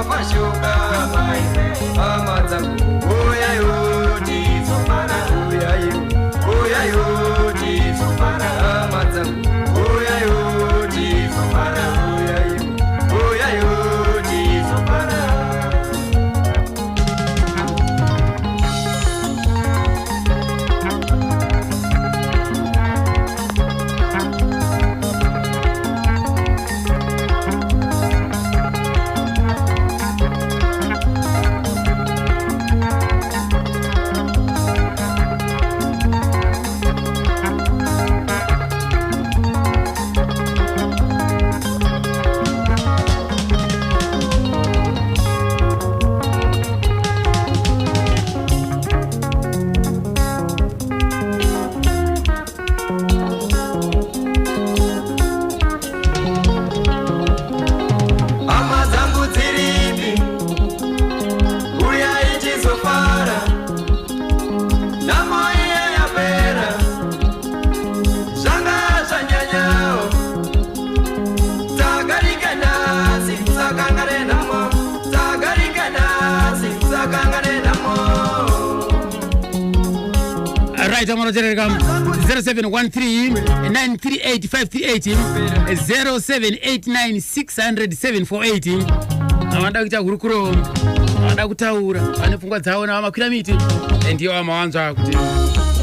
ofashuka maime. Hama dzangu uyayo tizofara, uyayo, uyayo tizofara. Hama dzangu uyayo tizofara, uyayo, uyayo tizofara. Hama dzangu dziripi? Uyai tizofara, nhamo iye yapera, zvanga zvanyanyawo. Tagarika nhasi, tisakangane nhamo. Tagarika nhasi, tisakangane nhamo. Right, amanochereka 0713 938 538, 0789 600 748. Vanoda kuita hurukuro, vanoda kutaura, vane pfungwa dzavo navaMakwiramiti, ndiyo vamawanzwa kuti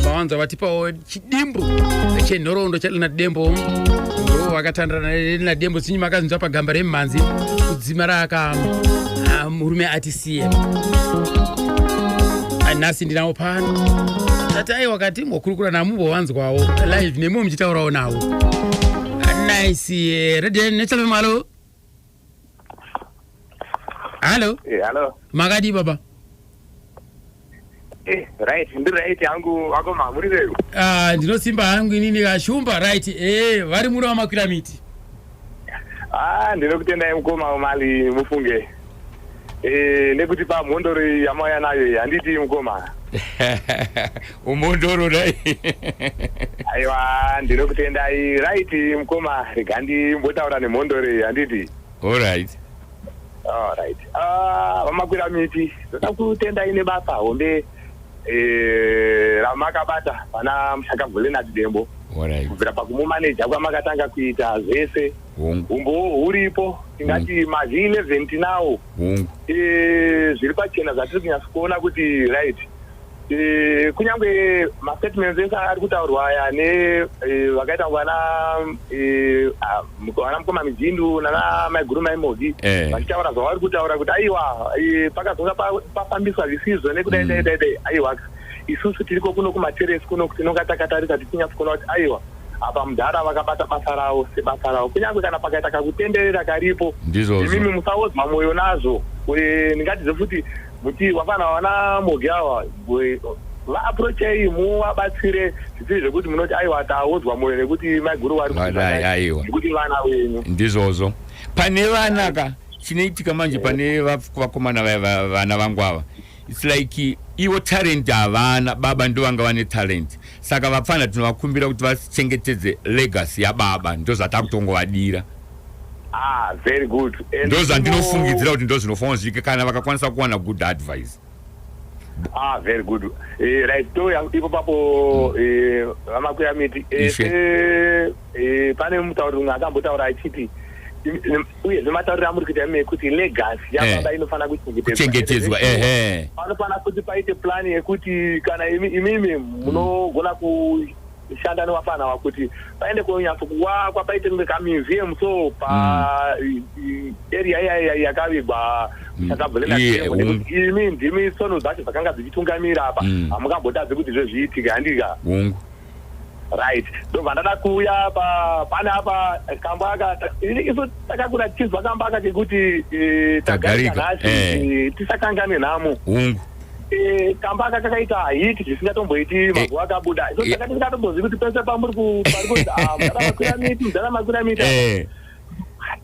mawanzwa vatipawo chidimbu chenhoroondo chaLeonard Dembo. Ndo vakatandirana naLeonard Dembo tsinyi, makanzwa pagamba remumhanzi kudzima raka murume atisiye. Nhasi ndinawo pano, tati aiwa kati mbokurukura namumbowanzwawo live nemiwo muchitaurawo nawo. Nice. Radio National FM, hallo, hallo. Hello. Makadii baba? Right, ndiri right yangu wakoma, muri sei? Ah, ndinosimba hangu inini kashumba. Right, vari muno vaMakwiramiti. Ah, ndinokutendai mukoma Mali, mufunge. Nekuti pamhondoro iyi yamauya nayo iyi, handiti mukoma? Umhondoro dai. Aiwa, ndinokutendai. Right mukoma, rega ndimbotaura nemhondoro iyi, handiti? Allright. Alright. Ah, vamakwira miti, ndoda kutendai nebasa hombe ramakabata pana mushakabvu Leonard Dembo. Allright. Kubvira pakumumaneja kwamakatanga kuita zvese, Hongu. umbowo huripo, tingati mazi 11 tinawo. Hongu. Zviri pachena zvatiri kunyatso kuona kuti right, kunyange mastatements ese ari kutaurwa aya ne vakaita vana vana mukoma Mijindu nana maiguru Maimogi vachitaura zvavari kutaura kuti aiwa, pakazonga pafambiswa zvisizvo nekudai dai dai dai. Aiwa, isusu tiriko kuno kumateresi kuno tinonga takatarisa tichinyatso kuona kuti aiwa, apa mudhara vakabata basa ravo sebasa ravo, kunyange kana pakaita kakutenderera karipo. Ndizvozvo. Imimi musaodzwa mwoyo nazvo. Ndingatizve futi muti wafana vana Mogi ava vaapproachei, muvabatsire, zvisiri zvekuti munoti aiwa, taodzwa mwoyo nekuti maiguru vari Vadai, aiwa. Nekuti vana wenyu. Ndizvozvo. Pane vana ka, chinoitika manje pane vakomana vaya, vana vangu ava, it's like ivo talent havana, baba ndo vanga vane talent. Saka vapfana tinovakumbira kuti vachengetedze legacy yababa, ndo zvatakutongovadira. Ah, very good. And Ndo zvandinofungidzira kuti ndo zvinofanira zviike kana vakakwanisa kuwana good advice. Ah, very good. Right, to ipo papo, vamakwira miti, Ishe. pane mutauri umwe akambotaura achiti uyezve matauriro amuri kuita imi ekuti legacy yababa inofanira kuchengetedzwa. Kuchengetedzwa, ehe. Panofanira kuti paite plan yekuti kana imimi munogona kushanda nevafana kuti paende kunyatso kuwakwa, paite kunge kamuseum, so pa area iya yakavigwa chakabva. Iye, Nekuti imi ndimi tsono dzacho dzakanga dzichitungamira apa, hamungambotadzi kuti zvezviitike, handika? Hungu. Right, ndobva ndada kuuya pa pane apa kambo aka. Isu takakura tichinzwa kambo aka kekuti Tagarika, tagarika nhasi, tisakangane nhamo. Hungu. Kamba aka kakaita hit zvisingatomboiti mazuva akabuda. So takati tingatombozivi kuti pese pamuri pari kunzi, "Ah, mudhara makwira miti, mudhara makwira miti,"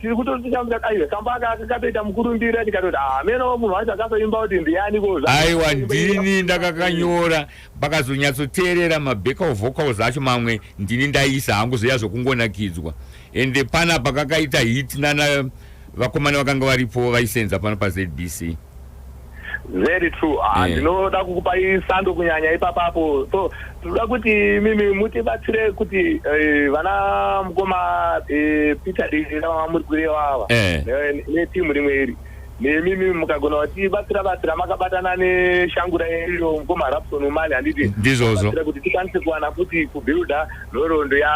tiri kutoti aiwe, kamba aka kakatoita mukurumbira, tikatoti, "Ah, meno munhu wacho akazoimba kuti ndiani ko?" Aiwa, ndini ndakakanyora. Pakazonyatsoteerera mabackup vocals acho, mamwe ndini ndaisa hangu zviya zvokungonakidzwa. Ende panapa kakaita hit nana vakomana vakanga varipo vaisenza pano paZBC. Very true. Ah, ndinoda kukupai sando kunyanya ipapapo. So tinoda kuti mimi mutibatsire kuti vana mukoma Peter Dira vamuri kureva ava netimu rimwe iri, nemimi mukagona kutibatsira batsira makabatana neshangura iro mukoma Rapson Umali, handiti? Ndizvozvo. Batsira kuti tikwanise kuwana futi kubuilda nhoroondo ya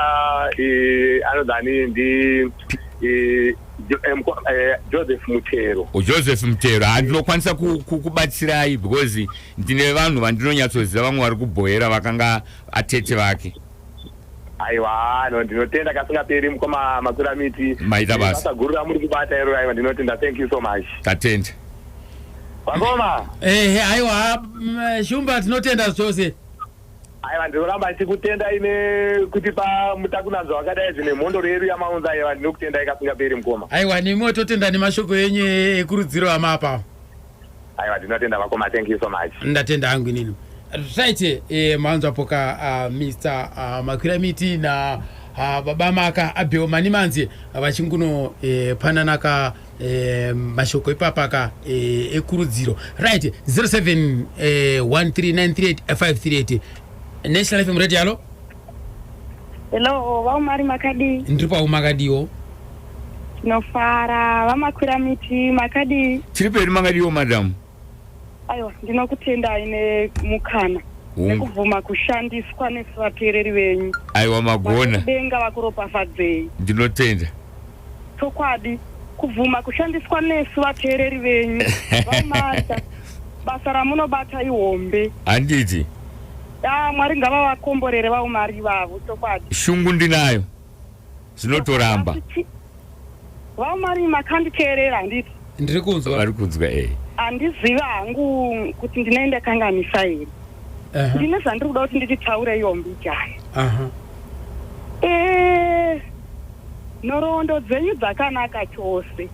anonzani ndi Joseph Mutero. Joseph Mutero, handinokwanisa kubatsirai because ndine vanhu vandinonyatsoziva, vamwe vari kubhoera vakanga atete vake. Aiwa, no, ndinotenda kasingaperi, mukoma Makwira Miti. Maita basa. Basa guru ramuri kubata iro, aiwa, ndinotenda. Thank you so much. Tatenda. Vakoma. Ehe, aiwa, Shumba, tinotenda zvose. Aiwa, ndinoramba ndichikutendai nekutipa mutakunanzwa wakadai zvine mhondoro yedu yamaunza. Aiwa, ndinokutendai kasingaperi, mukoma. Aiwa, nemiwo totenda nemashoko enyu ekurudziro amapa. Aiwa, ndinotenda vakoma, thank you so much. Ndatenda hangu inini. Right, manzwapoka Mr Makwira Miti na baba Maka Abel Manimanzi vachinguno pananaka mashoko ipapaka ekurudziro. Right, 07 13938 National FM Radio, hello. Hello, vaumari, makadii? Ndiri pau, makadiwo? Tinofara. Vamakwira Miti, makadii? Tiri pedu, makadiwo madam? Aiwa, ndinokutendai nemukana Hungu. nekubvuma kushandiswa nesu vateereri venyu. Aiwa, magona. Denga vakuropafadzei. Ndinotenda. Chokwadi, kubvuma kushandiswa nesu vateereri venyu, vamarta, basa ramunobata ihombe. Handiti? A, Mwari ngavavakomborere vaumari ivavo, chokwadi. Shungu ndinayo, zvinotoramba. Vaumari, makanditeerera, handiti? Ndiri kunzwa. Vari kunzwa, e. Handizivi hangu kuti ndinenge ndakanganisa here. Ndine zvandiri kuda kuti ndititaure ihombe ijaya. Nhoroondo dzenyu dzakanaka chose,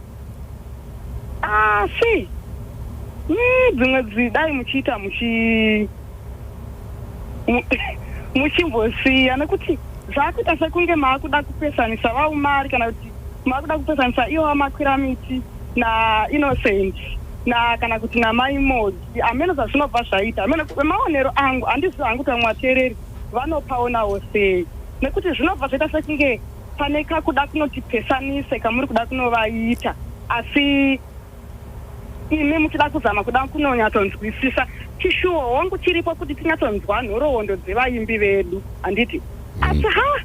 asi Dzimwe dai muchiita muchimbosiya, nekuti zvakuita sekunge maakuda kupesanisa vaUmari, kana kuti maakuda kupesanisa ivo vamakwira miti naInnocent na kana kuti namaimogi. Hameno zvazvinobva zvaita, hameno. Maonero angu, handizivi hangu kuti vamwe vateereri vanopaonawo sei, nekuti zvinobva zvaita sekunge pane kakuda kunotipesanise kamuri kuda kunovaita, asi imi muchida kuzama kuda kunonyatsonzwisisa. Chishuwo hongu chiripo kuti tinyatsonzwa nhoroondo dzevaimbi vedu, handiti? Asi ha,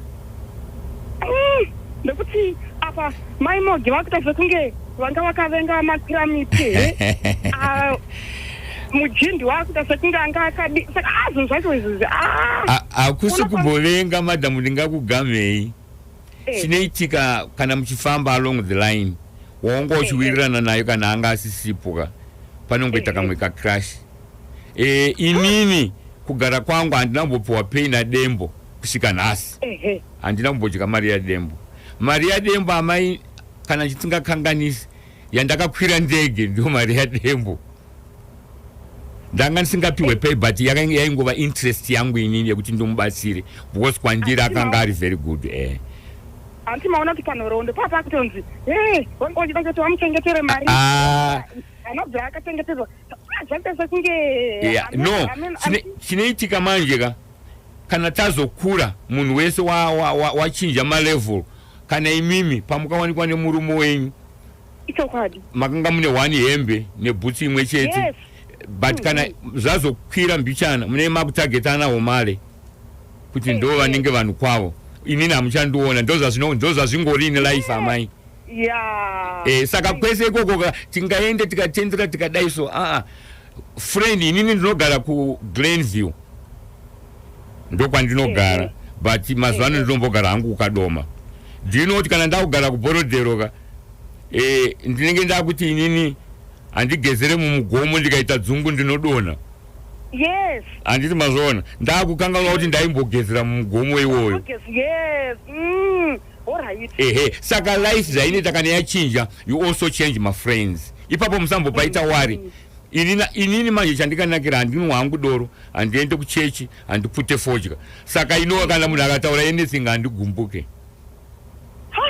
nekuti apa maimogi vakuita sekunge vanga vakavenga mapiramiti he. Ah, mujindi wakuita sekunge anga akadi. Saka zvinhu zvacho izvizvi. Hakusi kumbovenga, madhamu, ndingakugamei. Chinoitika, kana muchifamba along the line, waunga uchiwirirana nayo, kana anga asisipo ka, panongoita kamwe kacrash. Inini kugara kwangu handina kumbopiwa pay naDembo kusvika nhasi. Handina kumbodya mari yaDembo. Mari yaDembo, amai, kana ndisingakanganisi, yandakakwira ndege ndiyo mari yaDembo. Ndanga ndisingapiwe pay, but yaingova interest yangu inini yekuti ndomubatsire, because kwandiri akanga ari very good. Hanti maona kuti panhoroondo papa kutonzi e vanga vachida kuti vamuchengetere mari anobva akachengetedzwa. Zvaita sekunge Yeah, no, chinoitika manje ka, kana tazokura, munhu wese wachinja malevel. Kana imimi pamukawanikwa nemurume wenyu, Ichokwadi. makanga mune one hembe nebhutsu imwe chete. But kana zvazokwira mbichana, mune makutagetana homale kuti ndo vanenge vanhu kwavo. Inini hamuchandiona. Ndo zvazvingori in life, amai. Saka kwese ikoko tingaende tikatendera tikadai so, aa, friend, inini ndinogara kuGlenview, ndokwandinogara, but mazuva ano ndinombogara hangu kuKadoma. Do you know kuti kana ndakugara kuBorrowdale ka, ndinenge ndakuti inini handigezere mumugomo, ndikaita dzungu ndinodonha. Handiti mazvoona, ndakukanganwa kuti ndaimbogezera mumugomo iwoyo. Yes. Alright. Ehe, saka life zvainoita, kana yachinja, you also change mafriends. Ipapo musambopaita worry. Inini manje chandikanakira, handinwa hangu doro, handiende kuchechi, handipute fodya, saka inova kana munhu akataura anything handigumbuke. Ha,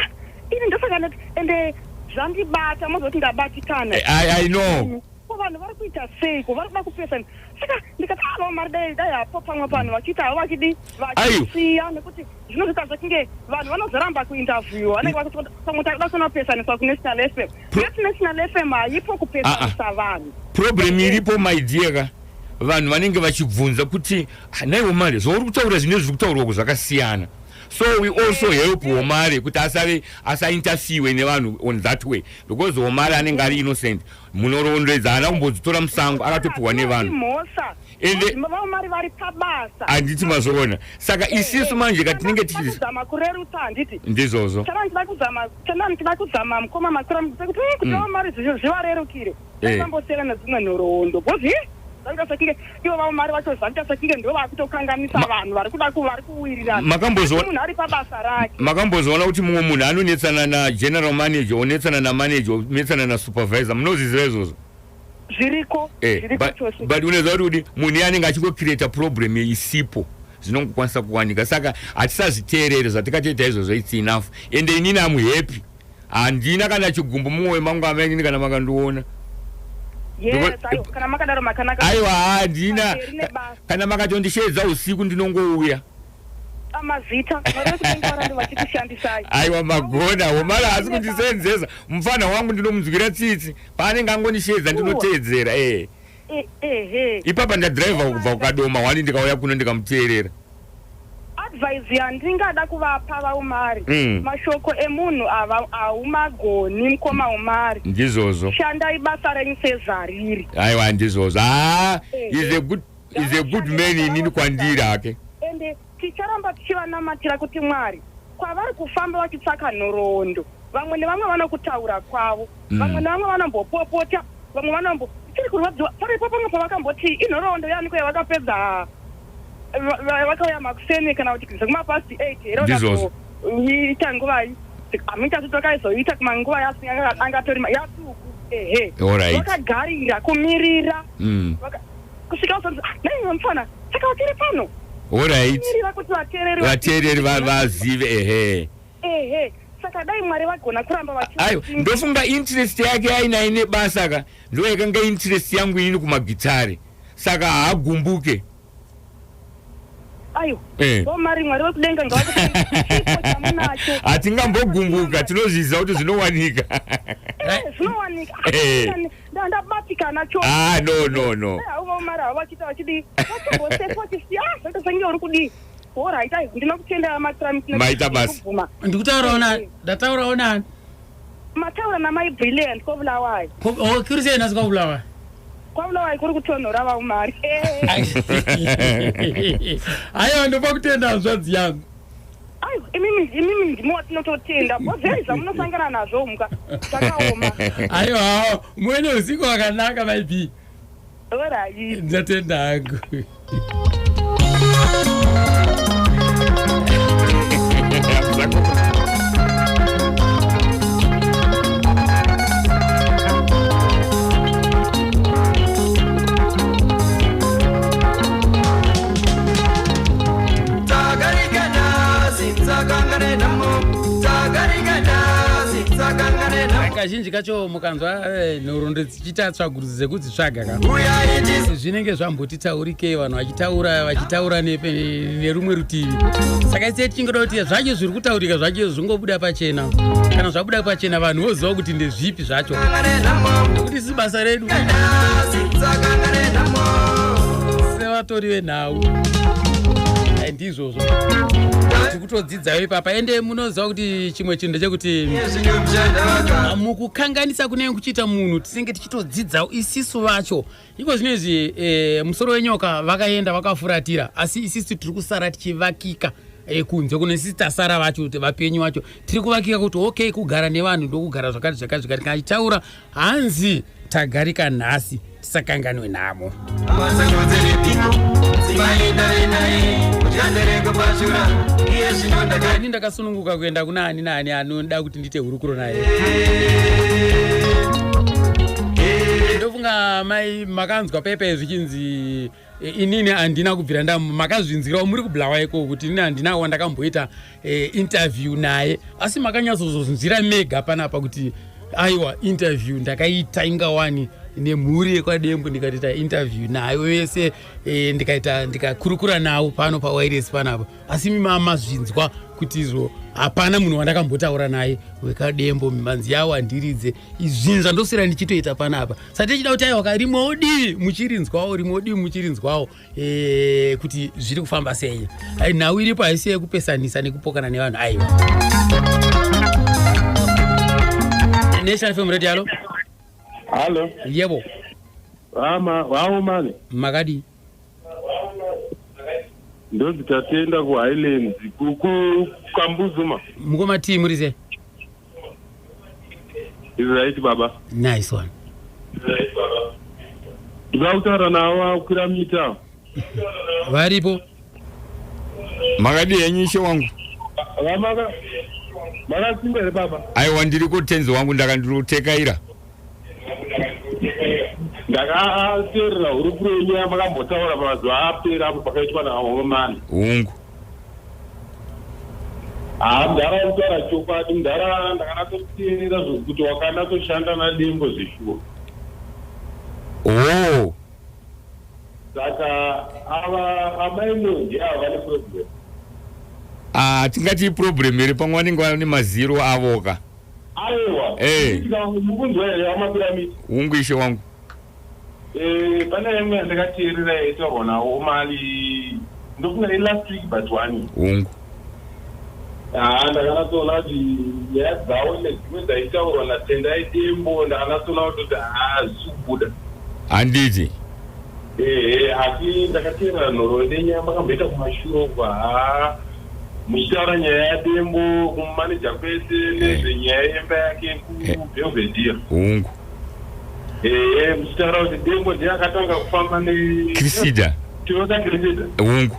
ini ndosaka ndati ende zvandibata, mozoti ndabatikana. I know. Ko vanhu vari kuita seiko? Vari kuda kupesana. Saka ndikati ava mari dai hapo pamwe vanhu vachiita havo vachidi vachisiya, nekuti zvinozoita sekunge vanhu vanozoramba kuinterview, vanenge vakuti pamwe takuda kunopesaniswa kuNational FM. Yeti National FM haipo kupesanisa vanhu. Problem iripo, my dear ka, vanhu vanenge vachibvunza kuti, "Ah, naiwo mari zvauri kutaura, zvine zviri kutaurwa zvakasiyana." So we also help Omari kuti asave asainterfere nevanhu on that way, because Omari anenge ari innocent. Munorondedza haana kumbodzitora musango, akatopiwa nevanhu. Mhosva. Vamari vari pabasa. Handiti mazvoona? Saka isisu manje katinenge tichi kuzama kurerutsa, handiti? Ndizvozvo. Chana ndichida kuzama, mukoma makura, kuti kuti vamari zvivarerukire, vambosiyana nedzimwe nhoroondo, because zvaita sekunge ivo vamari vacho, zvaita sekunge ndo vakutokanganisa vanhu vari kuda vari kuwirirana. Munhu ari pabasa rake. Makambozoona kuti mumwe munhu anonetsana nageneral manager, onetsana namanager, onetsana nasupervisor? Munozviziva izvozvo? Zviriko. Zviriko chose. But unoziva kuti munhu iye anenge achingocreata problem isipo, zvinongokwanisa kuwanika. Saka hatisazviteerere zvatikatoita izvozvo, it's enough. Ende inini am happy, handina kana chigumbu mumwoyo mangu, amainini, kana makandiona. Yes. Aiwa, kana makadaro makanaka. Aiwa, handina. Pamberi nebasa. Kana makatondisheedza usiku ndinongouya. Amazita vari kutenga varambe vachikushandisai. Aiwa, magona. Homara haasi kundisenzesa, mufana wangu, ndinomunzwira tsitsi. Paanenge angondisheedza ndinoteedzera. Ehe. Ipapa ndadhiraivha kubva kuKadoma wani, ndikauya kuno ndikamuteerera. Advice yandingada kuvapa vaUmari, mashoko emunhu ava haumagoni, mukoma Umari. Ndizvozvo. Shandai basa renyu sezvariri. Aiwa, ndizvozvo. Ha, is a good man inini kwandiri hake. Ende ticharamba tichivanamatira kuti Mwari kwavari kufamba vachitsvaka nhoroondo, vamwe nevamwe vanokutaura kwavo, vamwe nevamwe vanombopopota, vamwe vanombo tiri kurwadziwa paripo. Pamwe pavakamboti inhoroondo yaniko yavakapedza, vakauya makuseni kana kuti zekumapast 8 here? Ndizvozvo. Ita nguvai, hamuita kuti vakaizoita kumanguva angatori yatuku. Ehe. Alright. Vakagarira kumirira. Kusvika uzonzi, "Ah, naiwe mufana, saka uchiri pano?" Alright. Kumirira kuti vateereri Vateereri vazive, ehe. Ehe. Saka dai Mwari vagona kuramba vachi Aiwa, ndofunga interest yake ainayo nebasa ka ndo yakanga interest yangu inini kumagitare, saka haagumbuke. Aiwa. Eh. Vomari, Mwari wekudenga ngavakupai chamunacho. Hatingambogumbuka, tinozviziva kuti zvinowanika. Eh, zvinowanika. Eh. Ndabatikana cho. Ah, no, no, no. Vomari havo vachiita vachidii, vachimbosefa vachisiya, "Ah, zvaita senge uri kudii." Alright, aiwa, ndinokutenda Makiramiti. Maita basa. Ndikutaurawo nani? Ndataurawo nani? Mataura namai Brilliant kwaBulawayo. Oh, kuri sei nhasi kwaBulawayo? KwaBulawayo kuri kutonhora, vaUmari. Aiwa, ndopa kutenda, hanzvadzi yangu. Aiwa, imimi ndimi watinototenda bozvei zvamunosangana nazvo muka zvakaoma. Aiwa, muve neusiku wakanaka, mai B. Alright. Ndatenda hangu. Tagarika nhamo, tagarika nhasi, takangane nhamo. Kazhinji kacho mukanzwa nhoroondo dzichiita tsvagurudzo dzekudzitsvaga ka, zvinenge zvambotitaurikei, vanhu vachitaura vachitaura nerumwe rutivi. Saka ise tichingoda kuti zvacho zviri kutaurika zvacho zvingobuda pachena. Kana zvabuda pachena, vanhu voziva kuti ndezvipi zvacho, nekuti isi basa redu sevatori venhau. Ai, ndizvozvo tiri kutodzidzayo ipapa. Ende munoziva kuti chimwe chinhu ndechekuti mukukanganisa kunenge kuchiita munhu, tinenge tichitodzidzawo isisu vacho. Iko zvino izvi musoro wenyoka vakaenda vakafuratira, asi isisu tiri kusara tichivakika kunze kuno. Isisi tasara vacho, kuti vapenyu vacho tiri kuvakika kuti okay, kugara nevanhu ndokugara zvakati zvakati zvakati. Kana achitaura hanzi tagarika nhasi, tisakanganwe nhamo. Ini ndakasununguka kuenda kuna ani naani anoda kuti ndiite hurukuro naye. Ndofunga mai makanzwa pepe zvichinzi inini handina kubvira nda makazvinzwirawo muri kuBulawayo ikoko kuti inini handina wandakamboita interview naye, asi makanyatsozozvinzwira mega panapa kuti aiwa, interview ndakaita ingawani nemhuri yekwaDembo, ndikatoita interview nayo vese, ndikaita ndikakurukura navo pano pawairesi panapa. Asi mima mazvinzwa kuti izvo hapana munhu wandakambotaura naye wekadembo, mimanzi yavo handiridze. Zvinhu zvandoswera ndichitoita panapa, saka tichida kuti aiwa ka, rimwewo divi muchirinzwawo, rimwewo divi muchirinzwawo kuti zviri kufamba sei. Ai, nhau iripo haisi yekupesanisa nekupokana nevanhu, aiwa. National FM Radio, hallo. Hallo. Yebo. Vama, vaumane. Makadi? Ndonzi Tatenda kuHighlands, kuKambuzuma. Mukoma T, muri sei? Is right, baba. Nice one. Ndoda kutaura navo akwira mita. Varipo. Makadi henyu, ishe wangu? Vamaka makasimba here, baba? Aiwa, ndiri kutenzi wangu, ndaka ndiri kutekaira. Ndakateerera hurukuro yenyu yamakambotaura pamazuva apera apo pakaitwa naomani. Hungu. Haa, mudhara, kutaura chokwadi, mudhara, ndakanatsoteerera zvokuti wakanatsoshanda naDembo zveshuwa. Oh. Saka ava amai Mondi ava vane problem. Ah, tingati iproblem here? Pamwe vanenge vane maziro avoka. Aiwa. Mukunzwa here, amapiramidi? Hungu, ishe wangu. Pane imwe yandakateerera yaitaurwa naOmali, ndofunga ilast week but one. Hungu. Haa, ndakanatsoona kuti nyaya dzavo nedzimwe dzaitaurwa naTendai Dembo, ndakanatsoona kuti haa, zvisi kubuda. Handiti? Ehe, asi ndakateerera nhoroondo yenyaya makamboita kumashure uko, haa, muchitaura nyaya yaDembo kumumaneja kwese nezvenyaya yemba yake kuBelvedere. Hungu. Ehe, muchitaura kuti Dembo ndiye akatanga kufamba ne Cressida. Toyota Cressida. Hungu.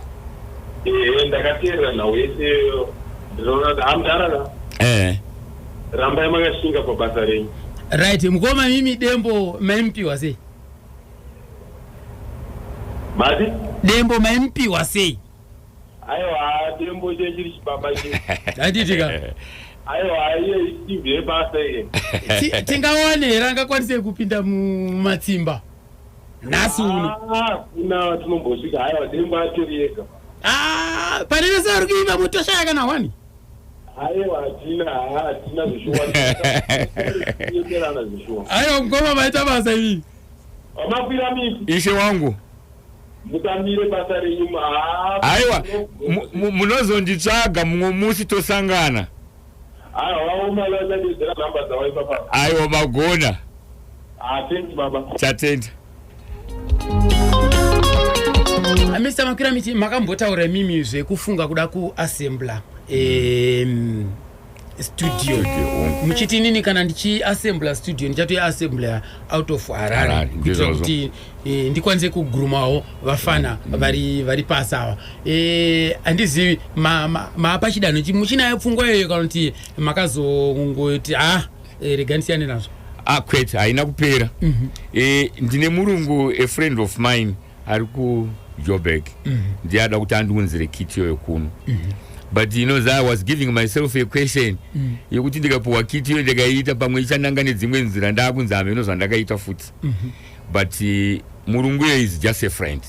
Ehe, ndakateerera nhau yese iyoyo, ndinoona kuti hamudharara. Rambai makashinga pabasa renyu. Right, mukoma mimi Dembo maimupiwa sei? Mati? Dembo maimupiwa sei? Aiwa, Dembo chechiri chibaba che. Handiti ka? Aiwa, iye isimbi yebasa iye. Tingawane here angakwanise kupinda mumatsimba nhasi uno? Ah, kuna tinombosvika. Aiwa, Dembo atori ega. Ah, pane vese vari kuimba mutoshaya kana wani? Aiwa, hatina, hatina zvishuwa. Tienderana zvishuwa. Aiwa mukoma, maita basa imi. Makwira miti. Ishe wangu. Mutamire basa renyu. Aiwa, munozonditsvaga mumwe musi tosangana. Aiwa, vaoma vachandedzera nhamba dzavo ipapa. Aiwa, magona. Ah, thanks baba. Tatenda. Mr Makwiramiti, makambotaura imimi zvekufunga kuda kuassembla studio, muchiti inini kana ndichiassembla studio ndichatoiassembla out of Harare, Harare, kuitira ndizvozvo. kuti ndikwanise kugurumawo vafana vari pasi ava. Handizivi maapa chidanho muchinayo pfungwa iyoyo kana kuti makazongoti ah, rega ndisiyane nazvo? Ah, kwete, haina kupera. Ndine murungu, a friend of mine ari kuJoburg, ndiye ada kuti andiunzire kit iyoyo kuno. But you know, I was giving myself a question yekuti ndikapuwa kit iyo ndikaiita, pamwe ichananga nedzimwe nzira, ndaakunzi hameno zvandakaita futi. But murungu iyoyo is just a friend,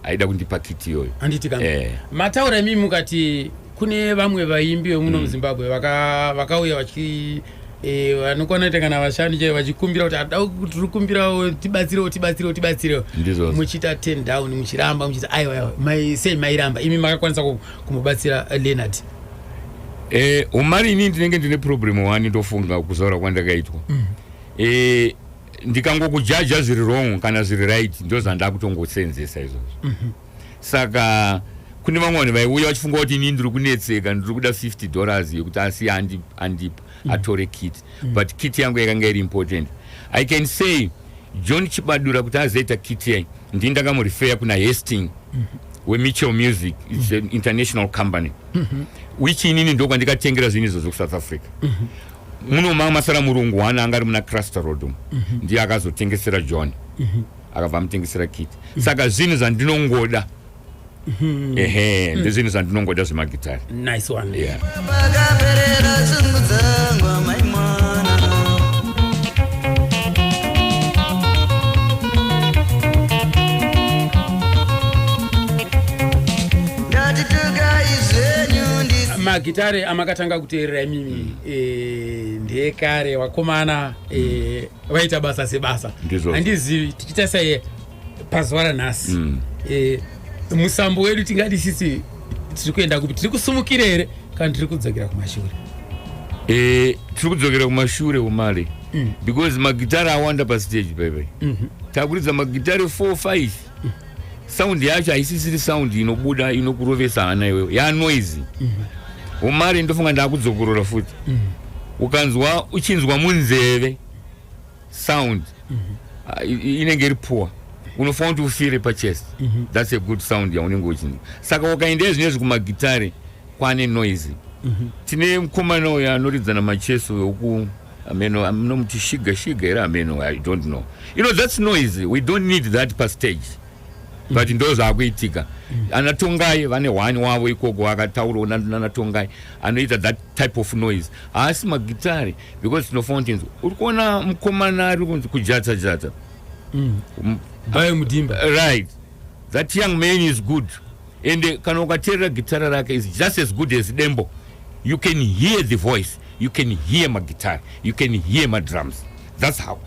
aida kundipa kit iyoyo. Handiti ka? Eh. Mataura imimi mukati kune vamwe vaimbi vemuno muZimbabwe vakauya vachi vanokwana kuita kana vashanu chaivo vachikumbira kuti ada tiri kumbirawo, tibatsirewo, tibatsirewo, tibatsirewo. Ndizvozvo. Muchiita 10 down, muchiramba muchiti aiwa aiwa. Sei mairamba imi makakwanisa kumubatsira Leonard? Umari, ini ndinenge ndine problem one, ndofunga kuzvaura kwandakaitwa. Ndikangokujaja zviri wrong kana zviri right, ndo zvandakutongosenzesa izvozvo. Saka kune vamwe vanhu vaiuya vachifunga kuti inini ndiri kunetseka, ndiri kuda $50 yekuti asi andipa atore kit. But kit yangu yakanga iri important. I can say John Chibadura kuti azoita kit yai, ndini ndakamurifeya kuna Hastings weMitchell Music. It's an international company which inini ndokwandikatengera zvinhu izvozvo kuSouth Africa. Muno manga masara murungu one anga ari muna Cluster Road umu, ndiye akazotengesera John, akabva amutengesera kit. Saka zvinhu zvandinongoda, ehe, ndezvinhu zvandinongoda zvemagitari. Nice one. Yeah. Pakaperera shungu dzangu, amai mwana. Ndatitukai zvenyu ndisi. Magitare amakatanga kuteerera imimi ndekare, vakomana vaita basa sebasa. Ndizvozvo. Handizivi, tichiita sai pazuva ranhasi, musambo wedu tingadi sisi tiri kuenda kupi? Tiri kusumukira here kana tiri kudzokera kumashure? Tiri kudzokera kumashure, umale, because magitari awanda pastage paipai. Takuridza magitari 4 5, sound yacho haisisiri sound inobuda inokurovesa hana iwewe, yanoise. Umari, ndofunga ndakudzokorora futi, ukanzwa uchinzwa munzeve sound, inenge iri poor, unofanira kuti ufire pachest. That's a good sound yaunenge uchinzwa. Saka ukaenda zvinezvi kumagitari kwane noise. Tine mukomana uyo anoridza namacheso yoku ameno, anomuti Shiga Shiga here, ameno, I don't know. You know, that's noise. We don't need that pastage, but ndo zvaakuitika. Ana Tongai vane one wavo ikoko akataurawo nana Tongai anoita that type of noise. Haasi magitari because tinofanira kuti uri kuona mukomana ari kunzi Kujata Jata. Bayo Mudimba. Right, that young man is good, and kana ukateerera gitara rake is just as good as Dembo. You can hear the voice, you can hear magitari, you can hear madrums. That's how,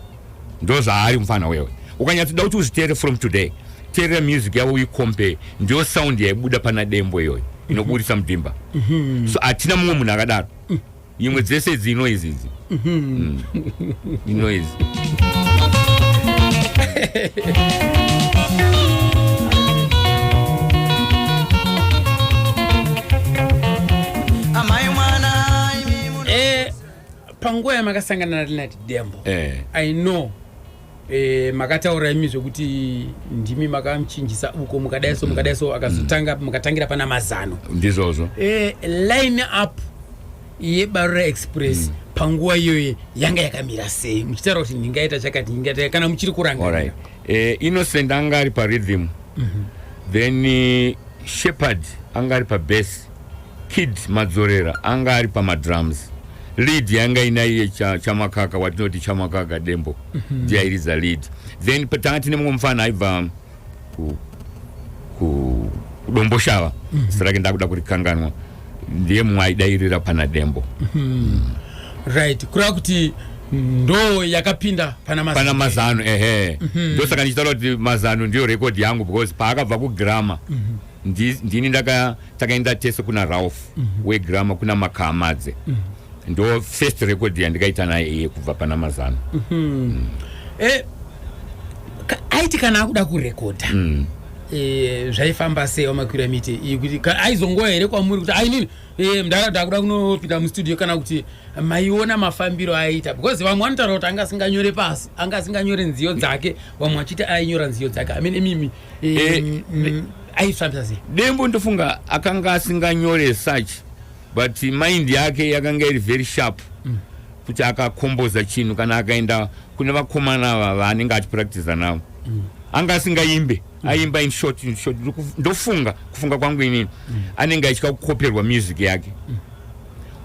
ndo zvaari mufana wewe. Ukanyatsoda kuti uzviteere from today, teerera music yavo uicompare, ndiyo sound yaibuda pana Dembo iyoyo inoburisa Mudhimba. So hatina mumwe munhu akadaro. Imwe dzese idzi inoise idzi. Inoise. Amai mwana imi muno. Panguva yamakasangana naLeonard Dembo, I know makataura imi zvekuti ndimi makamuchinjisa uko, mukadai so, mukadai so, akazotanga mukatangira pana Mazano. Ndizvozvo. Line up. yebarura express panguva iyoyo yanga yakamira sei muchitaura kuti ndingaita chakati ndingaita kana muchiri kurangarira Alright. Eh, innocent anga ari parhythm then shepard anga ari pabass kid madzorera anga ari pamadrums lead yanga ina iye chamakaka watinoti chamakaka dembo ndiye airidza lead then tanga tine mumwe mufana aibva kudomboshava zita rake ndakuda kurikanganwa ndiye mumwe aidairira pana dembo right kureva kuti ndo yakapinda pana mazano pana mazano ehe ndosaka ndichitaura kuti mazano ndiyo record yangu because paakabva kugramma ndini ndaka takaenda tese kuna ralph wegramma kuna makamadze ndo first record yandikaita naye iye kubva pana mazano Eh, aiti kana akuda kurekodha zvaifamba sei wamakwira miti iyi kuti aizongoya here kwamuri kuti ainini mndara ndakuda kunopinda mustudio kana kuti maiona mafambiro aiita because vamwe vanotaura kuti anga asinganyore pasi anga asinganyore nziyo dzake vamwe vachiti ainyora nziyo dzake amene imimi aifambisa sei dembo ndofunga akanga asinganyore such but mind yake yakanga iri very sharp kuti akakomboza chinhu kana akaenda kune vakomana ava vaanenge achipractiza navo anga asingaimbe aimba in short in short ndofunga kufunga kwangu inini anenge achitya kukoperwa music yake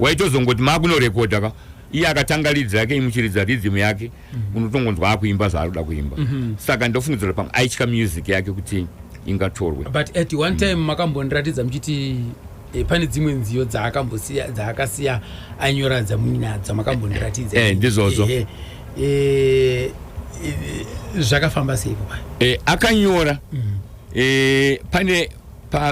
waitozongoti maakunorekodha ka iye akatanga lead yake imuchiridza rhythm yake unotongonzwa akuimba zvaari kuda kuimba saka ndofungidzira pamwe aitya music yake kuti ingatorwe but at one time makambondiratidza muchiti pane dzimwe nziyo dzaakambosiya dzaakasiya anyora dzamuinadzo makambondiratidza Eh, ndizvozvo. Zvakafamba seipo pa akanyora pane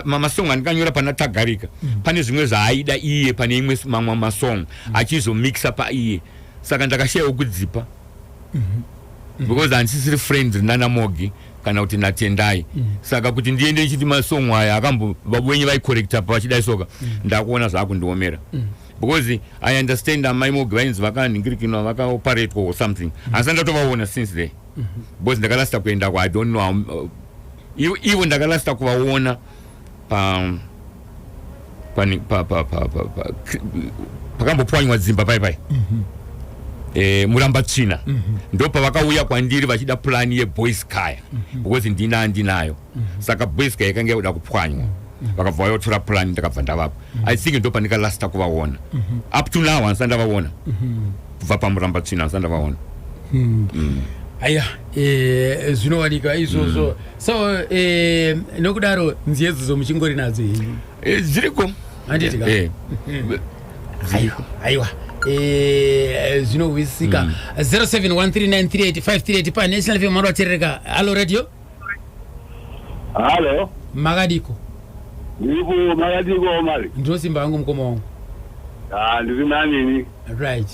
masong andikanyora pana tagarika pane zvimwe zvaaida iye pane imwe mamwe masong achizomixa paiye saka ndakashayiwa kudzipa because handisisiri friend nana mogi kana kuti natendai saka kuti ndiende ndichiti masong aya akambo vawenye vaikorekta pa vachidai soka ndakuona zvaakundiomera because i understand amai mogi vainzi vakanhingirikinwa vakaoperatwa or something asi ndatovaona since there because ndakarasita kuendako i don't know how, ivo ndakarasita kuvaona pa pani pa pa pa pa pa pakambopwanywa dzimba pai pai muramba tsvina ndo pavakauya kwandiri vachida plan yeboys choir because ndina andinayo saka boys choir yakanga yakuda kupwanywa vakabva vayotora plan ndakabva ndavapa i think ndo pandikalasta kuvaona up to now handisati ndavaona kubva pamuramba tsvina handisati ndavaona aya zvinowanikwa izvozvo so nokudaro nziyo idzodzo muchingori nadzo henyu zviriko Handiti ka? Eh. aiwa aiwa zvinohwisisika 0713938538 panational fm manovateerereka hallo radio halo makadiko ndiripo makadiko mari ndinosimba hangu mukoma wangu ah ndiri nanini right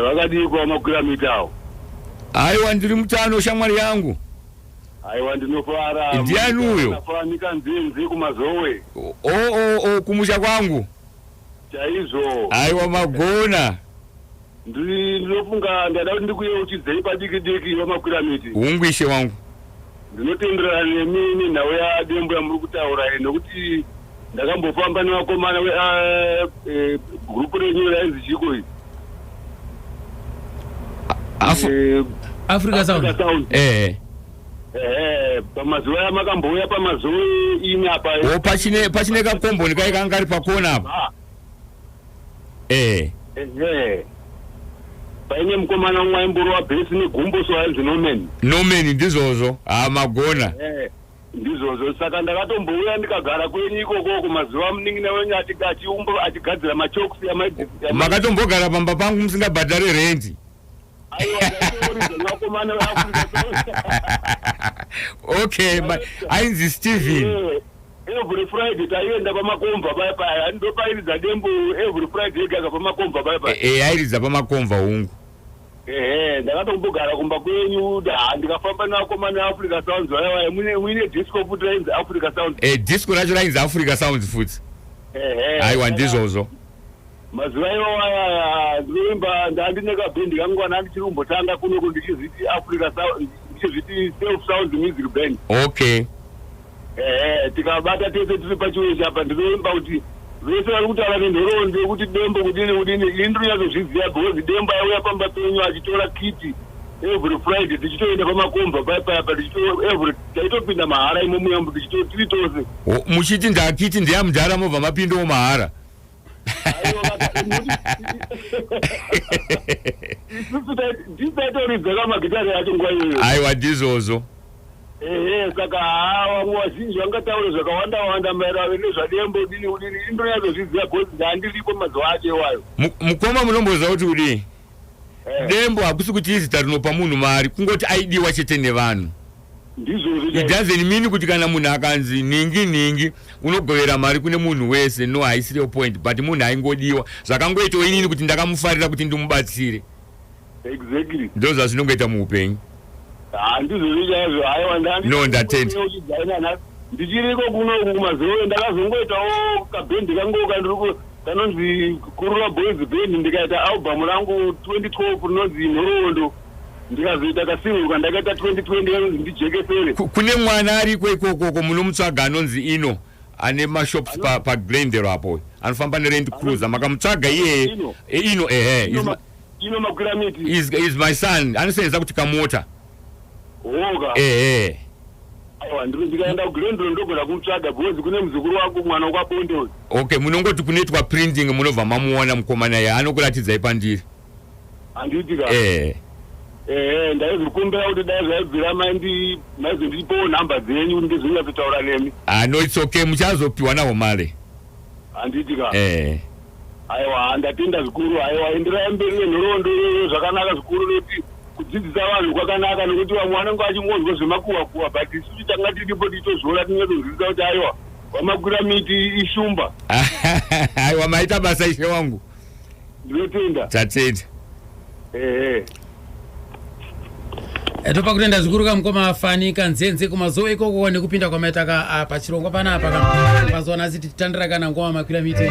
vakadiko makwira mitawo aiwa ndiri mutano shamwari yangu aiwa ndinofara Ndiani uyo? fanika nzinzi kumazowe o kumusha kwangu chaizvo aiwa magona ndiri ndinofunga ndada kuti ndikuyeuchidzei padiki diki vamakwira miti hungu ishe wangu ndinotenderana nemi nenhau yadembo yamuri kutaura iyi nokuti ndakambofamba nevakomana gurupu renyu rainzi chiko iyi africa sound sound eh ehe pamazuva yamakambouya pamazuva ine apa o pachine kakomboni kai kanga kari pakona apa Ah, eh ehe paine mukomana umwe aimborova bhesi negumbo so ainzi norman norman ndizvozvo ha magona Eh, ndizvozvo saka ndakatombouya ndikagara kwenyu ikokoko mazuva munin'ina wenyu achigadzira machoksi makatombogara pamba pangu musingabhadhari rendi aiwa ndaitoridza nevakomana veafrica okay ainzi steven every friday taienda pamakomva paya paya ndopairidza dembo every friday egaga pamakomva paya paya e airidza pamakomva hungu ehe ndakatombogara kumba kwenyu ha ndikafamba nevakomana veafrica sounds vaya vaya muine disco futi rainzi africa sounds e disco racho rainzi africa sounds futi ehe aiwa ndizvozvo mazuva iwawo aya ndinoimba ndandine kabhendi kangu kana ndichiri kumbotanga kunoku ndichizviti africa sound ndichizviti self sound music band okay ehe tikabata tese tiri pachiwesha apa ndinoimba kuti Vese vari kutaura nenhoroondo yekuti Dembo kudini kudini, ini ndinonyatsozviziva because Dembo aiuya pamba penyu achitora kiti every Friday tichitoenda pamakomba paya paya pa tichito every taitopinda mahara imo muya tichito tiri tose. Muchiti ndakiti ndeyamudhara mobva mapindawo mahara. Isusu ndisu taitoridza kamagitare acho nguva iyoyo. Aiwa ndizvozvo. Ehe, saka haa vamwe vazhinji vangataure zvakawanda wanda maererano nezvaDembo dini kudini, ini ndonyatsozviziva because ndandiripo mazuva acho iwayo. Mukoma munomboziva kuti kudii? Dembo hakusi kuti izita rinopa munhu mari, kungoti aidiwa chete nevanhu. Ndizvozvo It chaizvo. doesn't mean kuti kana munhu akanzi nhingi nhingi unogovera mari kune munhu wese, no haisiriyo point, but munhu aingodiwa. Zvakangoitawo inini kuti ndakamufarira kuti ndimubatsire. Exactly. Ndozvazvinongoita muupenyu. Ha ndizvozvo chaizvo haiwa ndandi. No, ndatenda. Ndichiriko kuno uku kumazowe ndakazongoitawo kabhendi kangu kandiri ku kanonzi Kurura Boys Band ndikaita album rangu 2012 rinonzi Nhoroondo ndikazoita kasingle kandakaita 2020 kanonzi Ndijekesere. Kune mwana ariko ikokoko munomutsvaga anonzi Ino ane mashops pa, pa Glendale apo anofamba neRand Cruiser makamutsvaga iyeye Ino? Ino ehe Ino is my, Ino makwira miti. is my son anosenza kuti kamota Hoka. Ehe. Aiwa ndiri ndikaenda kuGlendale ndogona kumutsvaga because kune muzukuru wangu mwana wekwaBonde uyu. Okay munongoti kunoitwa printing munobva mamuona mukomana iye anokuratidzai pandiri. Handiti ka? Ehe. Ehe ndaizokumbira kuti dai zvaibvira maindi maizondipawo nhamba dzenyu kuti ndizonyatsotaura nemi. Ah no it's okay muchazopiwa naHomale. Handiti ka? Ehe. Aiwa ndatenda zvikuru aiwa enderai mberi nenhoroondo iyoyo zvakanaka zvikuru nekuti kudzidzisa vanhu kwakanaka nekuti vamwe vanenge vachingonzwa zvemakuhwa kuhwa but isusu tanga tiripo tichitozviona tinyatsonzwisisa kuti aiwa vamakwira miti ishumba. Aiwa maita basa ishe wangu. Ndinotenda. Tatenda. Ehe. Eh, topa kutenda zvikuru kamukoma Fani Kanzenze kumazuva ikoko nekupinda kwamaita ka ah, pachirongwa panapa ka mazuva nhasi tichitandira kana ngoma makwira miti.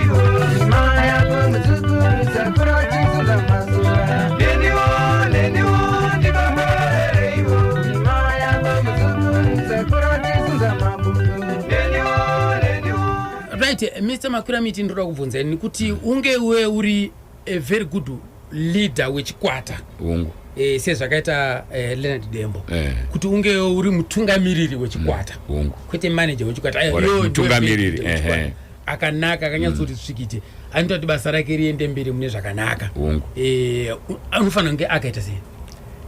Right, Mr Makwiramiti, ndoda kubvunza ini kuti unge uwe uri a very good leader wechikwata Hungu. E, sezvakaita e, Leonard Dembo Eh. kuti unge uri mutungamiriri wechikwata Hungu. kwete manager wechikwata. Ayo, Alright, iwewe ndiwe mutungamiriri, leader wechikwata. ehe. Akanaka akanyatsoti tsvikite anoita kuti basa rake riende mberi mune zvakanaka. Hungu. E, anofanira kunge akaita sei?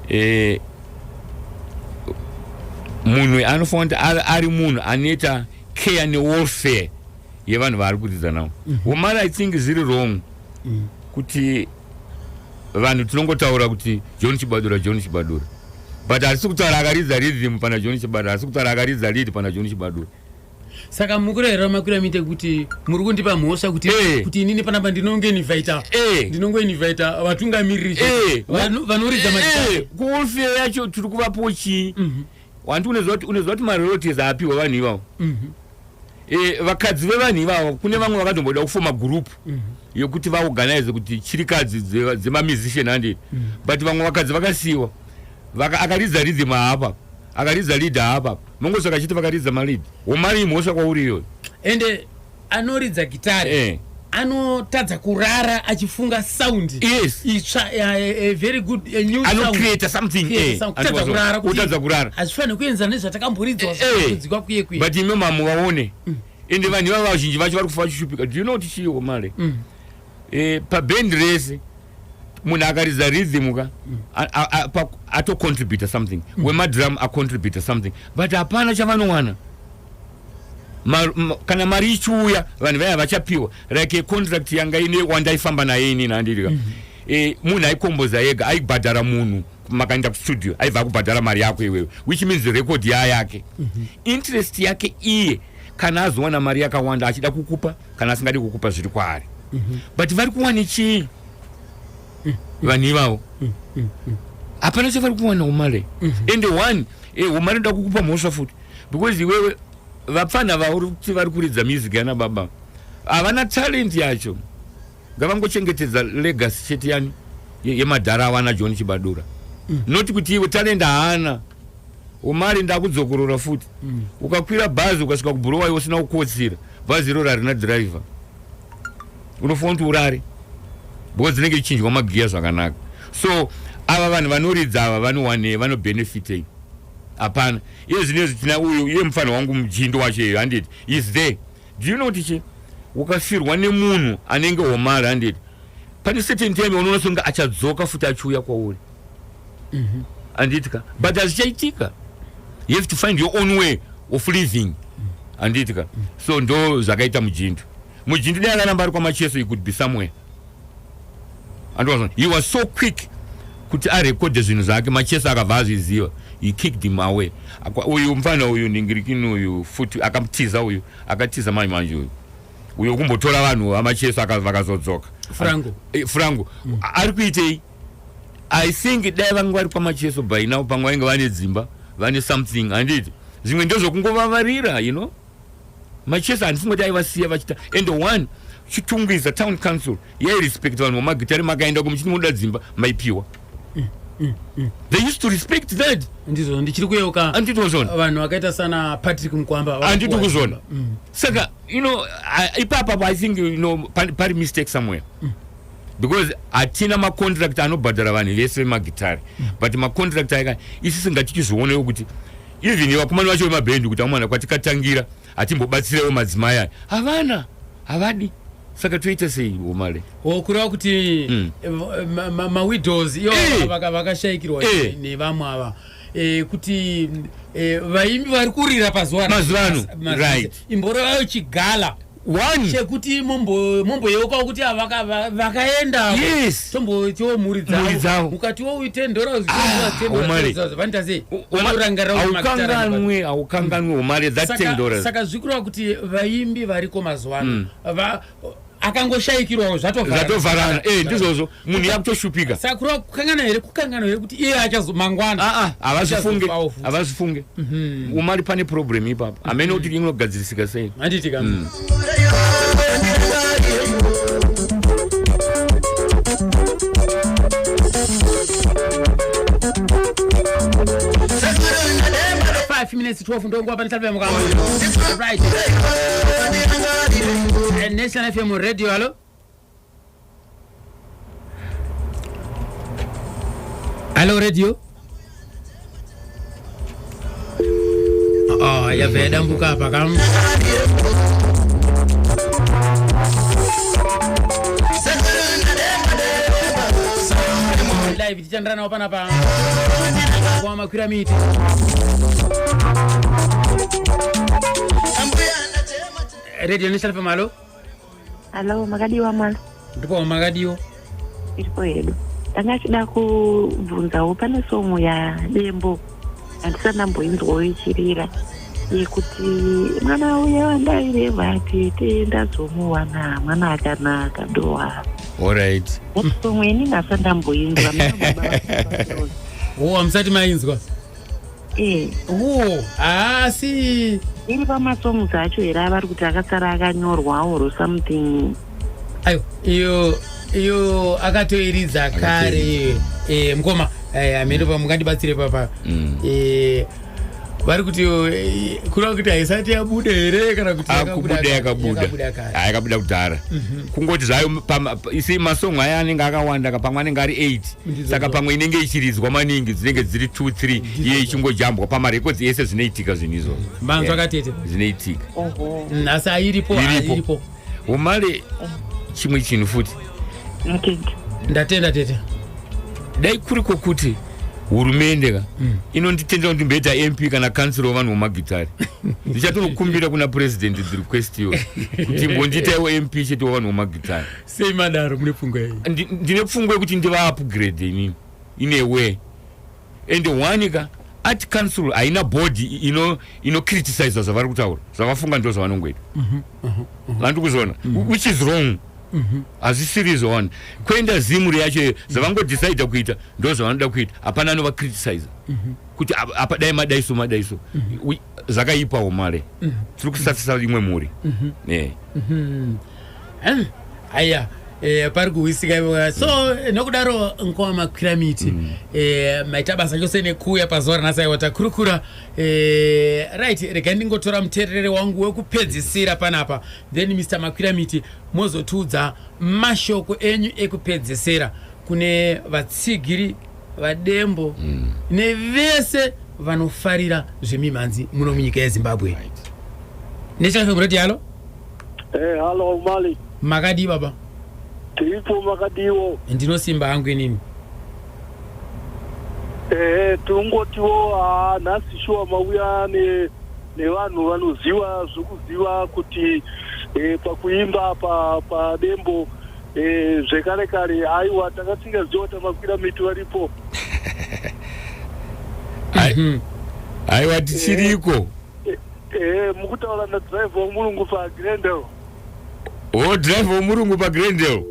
Eh, munhu anofanira kuti ari munhu anoita care newelfare yevanhu vaari kudzidza navo. Umari I think zviri wrong kuti vanhu tinongotaura kuti John Chibadura, John Chibadura, but hatisi kutaura akaridza rhythm pana John Chibadura, hatisi kutaura akaridza lead pana John Chibadura. Saka mukurehera Makwiramiti kuti muri kundipa mhosva kuti kuti inini panapa ndinongoinvita ndinongoinvita vatungamiriri chete, vanoridza magitare. Kuwelfare yacho tiri kuvapo chii? Wanti unoziva kuti maroyalties aapiwa vanhu ivavo, vakadzi vevanhu ivavo, kune vamwe vakatomboda kufoma group yekuti vaorganize kuti chirikadzi dzemamusician handiti, but vamwe vakadzi vakasiyiwa. Akaridza rhythm haapa, akaridza lead haapa, mongosvaka chiti vakaridza malead womari imhosva kwauri iyoyo. Ende anoridza gitare anotadza kurara achifunga sound itsva, a very good, a new sound. Anocreata something, Create sound. Kutadza kurara kuti Kutadza kurara. Hazvifaniri kuenzana nezvatakamboridzwa kudzikwa kuye kuye. But ime mamu vaone ende vanhu ivava vazhinji vacho vari kufa vachishupika. Do you know kuti chiiwo mare pabhendi rese munhu akaridza rhythm ka atocontributa something, wemadrum acontributa something, but hapana chavanowana. Kana mari ichiuya vanhu vaya vachapiwa like contract yanga ine wandaifamba naye inini handirika, munhu aikomboza ega aibhadhara munhu makaenda kustudio aibva akubhadhara mari yako iwewe, which means record yaa yake, interest yake iye. Kana azowana mari yakawanda achida kukupa, kana asingadi kukupa zviri kwaari, but vari kuwana chii vanhu ivavo? Hapana chavari kuwana umare. Ende one umare ndoda kukupa mhosva futi because iwewe vapfana vauri kuti vari kuridza music yana baba havana talent yacho, ngavangochengetedza legacy chete yani yemadhara awana John Chibadura, noti kuti iwe talent haana umari. Ndakudzokorora futi, ukakwira bhazi ukasvika kuBhulowayo usina kukotsira, bhazi iroro harina dhiraivha. Unofanira kuti urare because dzinenge ichinjwa magiya zvakanaka. So ava vanhu vanoridza ava vanowanei, vanobhenefitei? Hapana. Iye zvinezvi tina uyu iye mufana wangu mujindo wacho iyeyo, handiti is there. Do you know kuti chi ukafirwa nemunhu anenge Omar, handiti pane certain time unoona songe achadzoka futi achiuya kwauri, handiti ka? But hazvichaitika. You have to find your own way of living, handiti ka? So ndo zvakaita Mujindu. Mujindu dai akaramba ari kwaMacheso, he could be somewhere. Andozvona, he was so quick kuti arekodhe zvinhu zvake. Macheso akabva azviziva, he kicked him away. Uyu mufana uyu ningirikini uyu futi akamutiza, uyu akatiza manje manje uyu uyo kumbotora vanhu vaMacheso vakazodzoka. Frango. Frango ari kuitei? I think dai vanga vari kwaMacheso by now, pamwe vainge vane dzimba, vane something, handiti? Zvimwe ndezvokungovavarira. Macheso handifungi kuti aivasiya vachita. And one, Chitungwiza Town Council yairespect vanhu vamagitari. Makaenda kumuchiti munoda dzimba, maipiwa. They used to respect that. Ndizvo, ndichiri kuyeuka. Handiti kuzvona? Vanhu vakaita sana Patrick Mukwamba. Handiti kuzvona? Saka ipapa I think pari mistake somewhere, because hatina macontract anobhadhara vanhu vese vemagitari, but macontract aka isisi ngatichizvionewo kuti even vakomana vacho vemabhendi, kuti amwana kwatikatangira hatimbobatsirewo madzimai aya, havana, havadi. Saka toita sei, Omale? O, kureva kuti mawidows ivo vakashayikirwa nevamwe ava, kuti vaimbi vari kurira pazuva Mazuva ano, right. Imborovayo chigala One chekuti momboyeukawo kuti ava vakaenda, tombotiwo mhuri Mhuri dzavo, dzavo. mukatiwo $10. Omari. Vanoita sei? Vanorangarira kuti magitara. Haukanganwe, haukanganwe, Omari, that $10. Saka zvikureva kuti vaimbi variko mazuva ano akangoshayikirwawo zvatovharana. Zvatovharana, ndizvozvo, munhu yakutoshupika. Saka kureva kukangana here, kukangana here kuti iye achazo mangwana aa havazvifunge. Achazofawo futi. Havazvifunge, Umari. Pane problem ipapo, hamene kuti inogadzirisika sei. Handiti ka? 5 minutes 12 ndonguva pane Salve Mukama. Right, Nation FM Radio, hello, hello radio. Oh, yabva yadambuka apa kam. Live tichandira nawo panapa kwa Makwira Miti. Radio National FM, hello. Hello, makadiwa mwana? Ndipo, makadiwo? Iripo hedu. Ndanga chida kubvunzawo, pane song yaDembo handisati ndamboinzwawo ichirira, yekuti mwana uya wandaireva tete ndazomuwana, mwana akanaka dowa. Alright. Song ini ndasati ndamboinzwa. O, hamusati mainzwa? Eh. O, asi iri pamasongs acho here avari kuti akasara akanyorwa or something? Ayo, iyo iyo akatoiridza kare. Mukoma, amene pamungandibatsire papa. Vari kuti kureva kuti haisati yabuda here kana kuti Akubuda? Yakabuda. Yakabuda kare. Ah, yakabuda kudhara. Kungoti zvayo isi masong aya anenge akawanda ka, pamwe anenge ari 8. Saka pamwe inenge ichiridzwa maningi dzinenge dziri 2 3, iye ichingojambwa pamarekodzi ese. Zvinoitika zvinhu izvozvo. Manzwa katete? Zvinoitika. Asi airipo? Iripo. Iripo. Umale, chimwe chinhu futi. Ndatenda, tete. Dai kuri kwokuti hurumende ka inonditendera kuti ndimboita MP kana kansero wevanhu vemagitari, ndichatonokumbira kuna president the request iyo kuti mbondiitaiwo MP chete wevanhu vemagitari. Sei madaro? Mune pfungwa iyi? Ndine pfungwa yekuti ndivaupgrade inini in a way. And one ka, art council haina board inocriticiza zvavari kutaura. Zvavafunga ndo zvavanongoita. Vandi kuzviona, which is wrong. Hazvisiri izvo. One kuenda Zimuri yacho, zvavangodecida kuita ndo zvavanoda kuita. Hapana anovacriticiza kuti apa dai madaiso madaiso. Zvakaipa, Omale. Tiri kusafisa imwe mhuri. Aya. Pari kuhwisika ivo. So nokudaro nkoma Makwiramiti, maita basa chose nekuuya pazuva ranhasi. Aiwa, takurukura. Right, regai ndingotora muteerere wangu wekupedzisira panapa, then Mr Makwiramiti mozotiudza mashoko enyu ekupedzisira kune vatsigiri vaDembo nevese vanofarira zvemimhanzi muno munyika yeZimbabwe. National FM Radio, hello. Hello Mali. Makadii, baba? Tiripo, makadiwo? Ndinosimba hangu inini. Tinongotiwo haa, nhasi shuwa mauya nevanhu vanoziva zvokuziva kuti pakuimba paDembo zvekare kare, aiwa, takasingaziva kuti makwira miti varipo. Aiwa, tichiriko. Mukutaura nadriver womurungu paGlendale. O, driver womurungu paGlendale.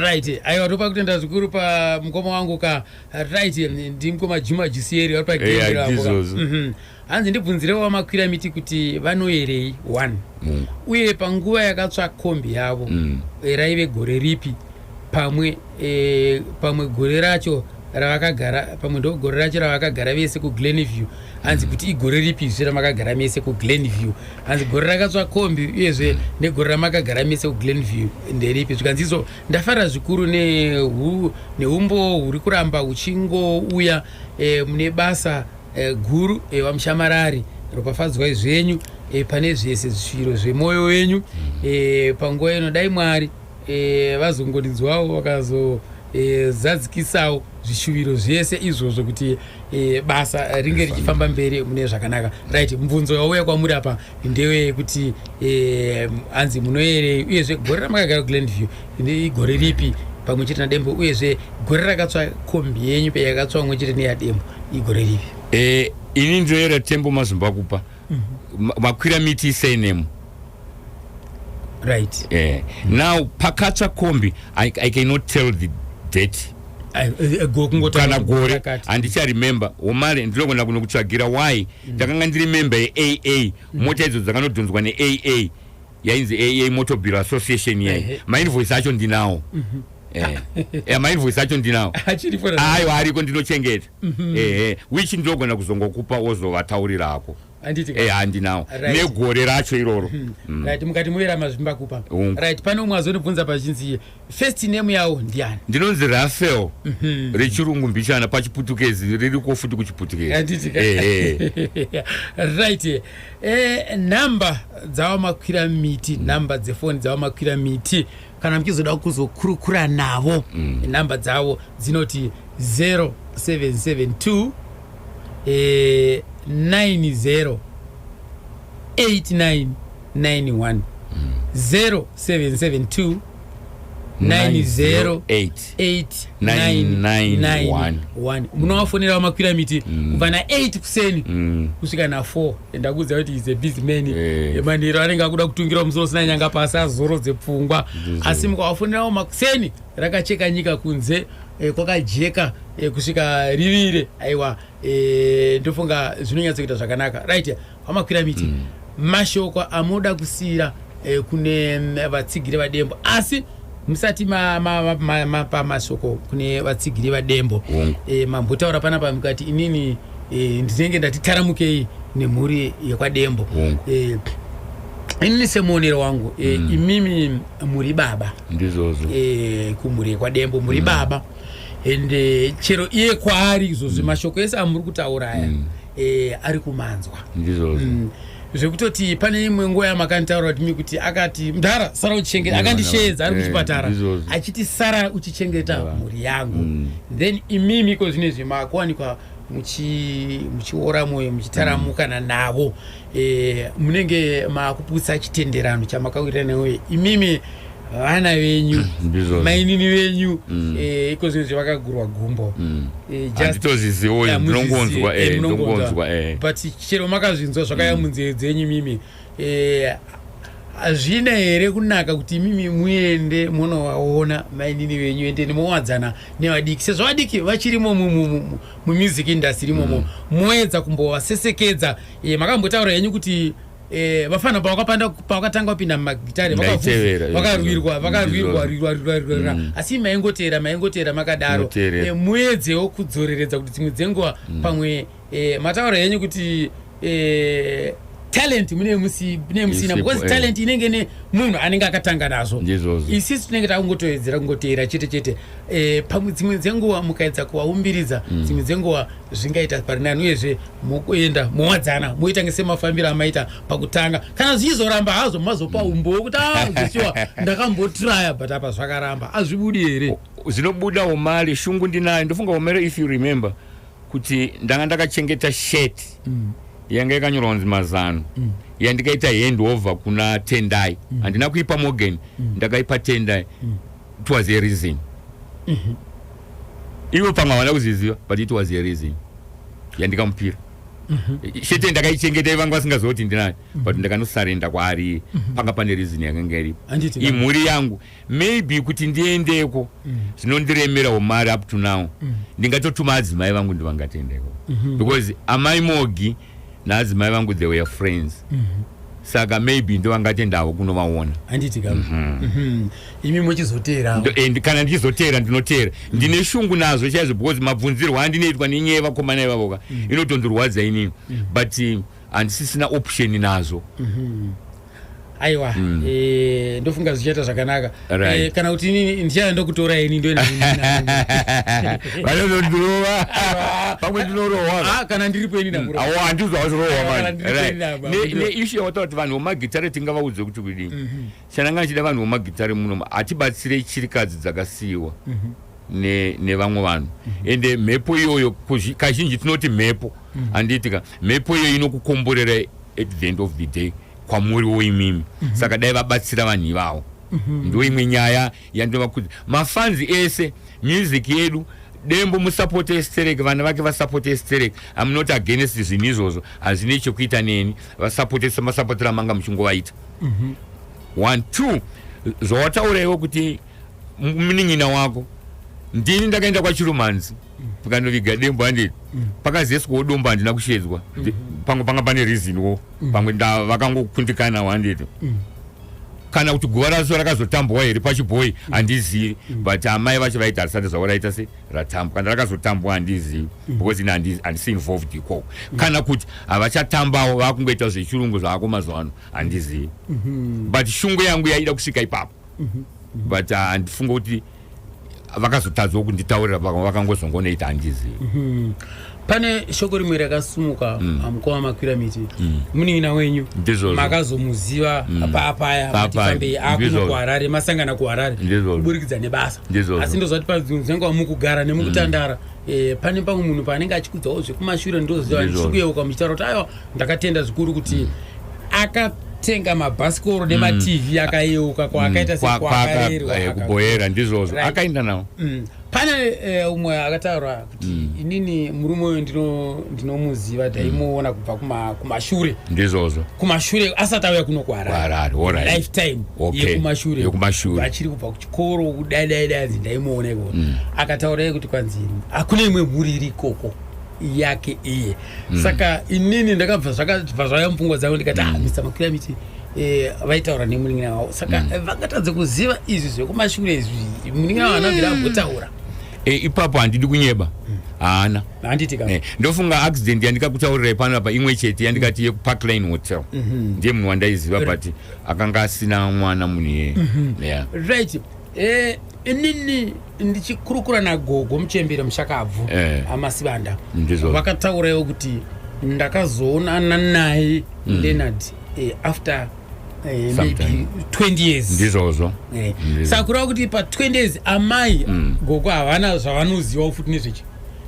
Right, aiwa, topa kutenda zvikuru pamukoma wangu ka. Right, ndimukoma Juma Jusieri vari paGlendale apo ka. Ndizvozvo. Hanzi ndibvunzirewo vamakwira miti kuti vanoyerei one, uye panguva yakatsva kombi yavo raive gore ripi? Pamwe gore racho ravakagara, pamwe ndo gore racho ravakagara vese kuGlenview. Hanzi kuti igore ripi zve ramakagara mese kuGlenview? Hanzi gore rakatsva kombi uyezve negore ramakagara mese kuGlenview nderipi? Zvikanzi izvo ndafarira zvikuru neumbo huri kuramba huchingouya mune basa guru vamushamarari. Ropafadzwai zvenyu pane zvese zviro zvemwoyo wenyu panguva ino. Dai Mwari vazongorinzwawo vakazozadzikisawo zvishuviro zvese izvozvo kuti basa ringe richifamba mberi mune zvakanaka. Right, mubvunzo wauya kwamuri apa ndewekuti hanzi munoyerei, uyezve gore ramakagara kuGlenview igore ripi pamwe chete naDembo, uyezve gore rakatsva kombi yenyu peyakatsva pamwe chete neyaDembo igore ripi? Ini ndinoyera Tembo Mazumbakupa. Makwira miti surname. Now pakatsva kombi, I cannot tell the date kana gore, handicharemember womare. Ndinogona kunokutsvagira. Why? Ndakanga ndiri member yeAA. Mota idzo dzakanodhonzwa neAA, yainzi AA Motor Bureau Association yai. Mainvoice acho ndinawo. Mainvoice acho ndinawo. Achiripo? Aiwa, ariko, ndinochengeta. Ehe, which ndinogona kuzongokupa wozovataurirako. Handiti? Handinawo. Negore racho iroro. Right, mukati muyera Mazvimbakupa. Ungu. Right, pane umwe azondibvunza pachinzi first name yawo ndiani? Ndinonzi Rafael rechirungu mbichana, pachiputukezi ririko futi kuchiputukezi. Handiti? Ehe. Right, nhamba dzavamakwira miti, nhamba dzefoni dzavamakwira miti kana muchizoda kuzokurukura navo, nhamba dzavo dzinoti 0772 90 8991, 0772 90 8 8991. Munovafonera vamakwira miti kubva na8 kuseni kusvika na4. Ndakuudza kuti is a busy man. Manheru anenge akuda kutungira musoro usina nyanga pasi, azorodze pfungwa. Asi mukavafonerawo makuseni rakacheka nyika kunze, kwakajeka, kusvika rivire, aiwa, ndofunga zvinonyatsokuita zvakanaka. Right, vamakwira miti, mashoko amunoda kusiyira kune vatsigiri vaDembo, asi musati mapa mashoko kune vatsigiri vaDembo, mambotaura panapa mukati inini ndinenge ndati taramukei nemhuri yekwaDembo. Inini semuonero wangu, imimi muri baba. Ndizvozvo. Kumhuri yekwaDembo muri baba, and chero iye kwaari izvozvi mashoko ese amuri kutaura aya ari kumanzwa. Ndizvozvo. Zvekutoti pane imwe nguva yamakanditaura kuti mi kuti akati, "Mudhara, sara uchichengeta," akandisheedza ari kuchipatara achiti, "Sara uchichengeta mhuri yangu." Then imimi iko zvinezvi makuwanikwa muchiora mwoyo, muchitaramukana navo, munenge makuputsa chitenderano chamakawirirana newe imimi, vana venyu, mainini venyu. Iko zvinezvi vakagurwa gumbo. Handitoziziwo, ndinongonzwa. Munongonzwa. Ndinongonzwa. But chero makazvinzwa, zvakaya munzeve dzenyu mimi, hazvina here kunaka kuti imimi muende munovaona mainini venyu, endeni mowadzana nevadiki sezvo vadiki vachirimo mumusic industry imomo, moedza kumbovasesekedza? Makambotaura henyu kuti eh, vafana pavakatanga kupinda mumagitare Ndaitevera, vakarwirwa eh, vakarwirwa ndizvozvo. rwirwa rwirwa rwirwa asi maingotera maingotera makadaro. Ndinoteerera. Muedzewo kudzoreredza kuti dzimwe dzenguva pamwe mataura henyu kuti talent mune musina Isipo, because talent inenge ne munhu anenge akatanga nazvo. Ndizvozvo. Isisu tinenge takungotoedzera kungoteera chete chete. Pamwe dzimwe dzenguva mukaedza kuvaumbiridza, dzimwe dzenguva zvingaita pari nani, uyezve mukuenda mowadzana moita semafambiro amaita pakutanga. Kana zvichizoramba hazvo, mazopa umbowo kuti a zvichiwa ndakambotraya but apa zvakaramba, hazvibudi here? Zvinobuda umali, shungu ndinayo. Ndofunga umere, if you remember kuti ndanga ndakachengeta shirt yanga yakanyorwa kunzi Mazano, yandikaita handover kuna Tendai. Handina kuipa Morgan, ndakaipa Tendai. It was a reason. Ivo pamwe havana kuzviziva, but it was a reason yandikamupira shirt. Ndakaichengeta, ivanga vasingaziva kuti ndinayo, but ndakanosurrender kwaari. Panga pane reason yakanga iripo. Handiti ka? Imhuri yangu, maybe kuti ndiendeko zvinondiremera umari. Up to now ndingatotuma adzimai vangu, ndivangatoendeko, because amai Mogi naadzimai vangu, they were friends, saka maybe ndovangatendavo kunovaona. Handiti ka? Imi muchizoteerawo. And kana ndichizoteera, ndinoteera. Ndine shungu nazvo chaizvo, because mabvunzirwo andinoitwa nenyaya yevakomana ivavoka inotondirwadza inini, but handisisina option nazvo. Aiwa, ndofunga zvichaita zvakanaka. Kana kuti inini ndichaya ndokutora ini ndoenda. Vanozondirova, pamwe ndinorohwa. Ah, kana ndiripo ini ndamurova. Awo handizvo Kana wachirohwa. ndiripo ini apa, Neissue yawataura kuti vanhu vemagitare tingavaudze kuti kudini, chananga ndichida, vanhu vemagitare muno hatibatsire chirikadzi dzakasiyiwa nevamwe vanhu. Ende mhepo iyoyo, kazhinji tinoti mhepo, handiitika, mhepo iyoyo inokukomborera at the end of the day kwamuriwo imimi. Saka dai vabatsira vanhu ivavo. Ndo imwe nyaya yandovakudza mafans ese. Music yedu, Dembo musapote esterek, vana vake vasapote esterek. I'm not against zvinhu izvozvo, hazvinei chekuita neni. Vasapote semasapotero amanga muchingovaita. One, two, zvawataura iwe kuti munin'ina wako, ndini ndakaenda kwaChirumanzi pakanoviga Dembo, handiti? Pakazeswawo dombo, handina kushedzwa. Pamwe panga pane reasonwo, pamwe vakangokundikanawo, handiti? Kana kuti guva racho rakazotambwa here pachibhoi, handizivi, but amai vacho vaiti harisati zvavo raita se ratambwa. Kana rakazotambwa handizivi, because ini handisi involved ikoko. Kana kuti havachatambawo, vakungoita zvechirungu zvako mazuva ano, handizivi, but shungu yangu yaida kusvika ipapo, but handifunga kuti vakazotadzawo kunditaurira. Vamwe vakangozongonoita, handizivi. Pane shoko rimwe rakasumuka, mukoma Makwiramiti, munin'ina wenyu Ndizvozvo. makazomuziva papaya. Papaya, Matifambei akuno ndizvozvo. kuHarare, masangana kuHarare Ndizvozvo. kuburikidza nebasa. Ndizvozvo. Asi ndozvati padzimwe mukugara nemukutandara, pane pamwe munhu paanenge achikudzawo zvekumashure. Ndoziva Ndizvozvo. ndichikuyeuka muchitaura kuti aiwa, ndakatenda zvikuru kuti akatenga mabhasikoro nemaTV, akayeuka kwaakaita sekwakarerwa. Kuboera, ndizvozvo. Akaenda nawo. Pane umwe akataura kuti inini murume uyu ndinomuziva, ndaimuona kubva kumashure, Ndizvozvo. kumashure asati auya kuno kuHarare. Kuharare, alright. Lifetime yekumashure. Yekumashure. Achiri kubva kuchikoro kudai dai dai, anzi ndaimuona ikoko. Akataura kuti kwanzi hakuna imwe mhuri iri ikoko yake iye. Saka inini ndakabva zvakabva zvauya mupfungwa dzangu, ndikati, ah, Mr Makwiramiti vaitaura nemunin'ina wavo, saka vangatadze kuziva izvi zvekumashure izvi? Munin'ina wavo anabvira ambotaura. Ipapo handidi kunyeba, haana. Handiti ka? Ndofunga accident yandikakutaurirai pano apa imwe chete yandikati yekuParkline Hotel, ndiye munhu wandaiziva, but akanga asina mwana munhu iyeye, yeah. Right, inini ndichikurukura nagogo muchembere mushakabvu aMasibanda, Ndizvo. vakataurawo kuti ndakazoonana naye Leonard after maybe Sometime. 20 years. Ndizvozvo. Ndizvo. Saka kureva kuti pa20 years amai gogo havana zvavanozivawo futi nezvechi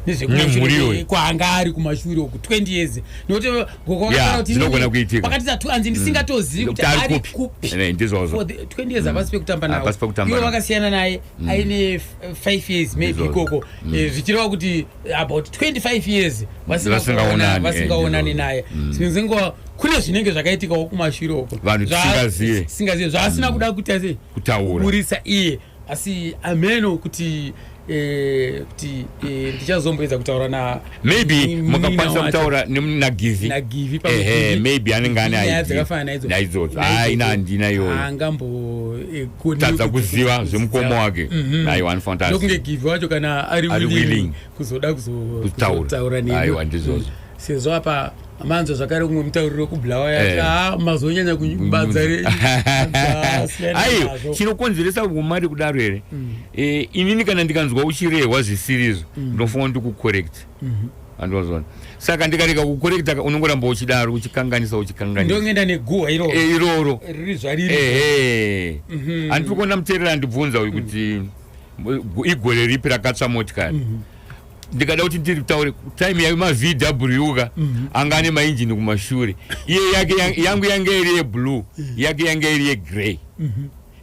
Nemhuri iyoyo. Kwaanga ari kumashure uku 20 years, nekuti gogo Yeah, vakataura kuti zvinogona inini kuitika. pakati anzi ndisingatozivi kuti Kuti ari ari kupi. kupi. Ndizvozvo. For the 20 years hapasi pekutamba nawo. Hapasi pekutamba Ivo nawo. vakasiyana naye aine 5 years maybe Ndizvozvo. ikoko. Zvichireva kuti about 25 years Vasingaonani, vasingaonani ndizvozvo. naye. Dzimwe dzenguva kune zvinenge zvakaitikawo kumashure uko Vanhu tisingazive. Tisingazive zvaasina kuda kuita sei Kutaura. kuburisa iye, asi ameno kuti eh, kuti eh, ndichazomboedza kutaura na maybe munin'ina mukakwanisa wacho. kutaura nagivi naGivi pamwe ehe Givi. maybe anenge ane Nyaya idea. dzakafanana naidzo naidzodzo hai ina handina iyoyo angambo tadza kuziva zvemukoma wake aiwa anofanira ndokunge givi wacho kana ari Ari willing willing. kuzoda Kutaura. kuzotaura nedu Aiwa, ndizvozvo. Sezvo apa manzwa zvakare kumwe mutauriro wekubulawa yati Eh. "Ah, mazonyanya kubadza aiwa chinokonzeresa umari kudaro here? Eh, inini kana ndikanzwa uchirehwa zvisirizvo, ndinofanira ndikucorrect, andozona. Saka ndikarega kucorrecta, unongoramba uchidaro, uchikanganisa, uchikanganisa. Ndongenda neguhwa iroro. Eh, iroro. Riri zvariri. Ehe, handiri kuona muteereri andibvunza uyu kuti igore ripi rakatsva motikari. Ndikada kuti nditaure time yayo, maVW ka anga ane mainjini kumashure. Iye yake yangu yange iri yeblue, yake yange iri yegrey.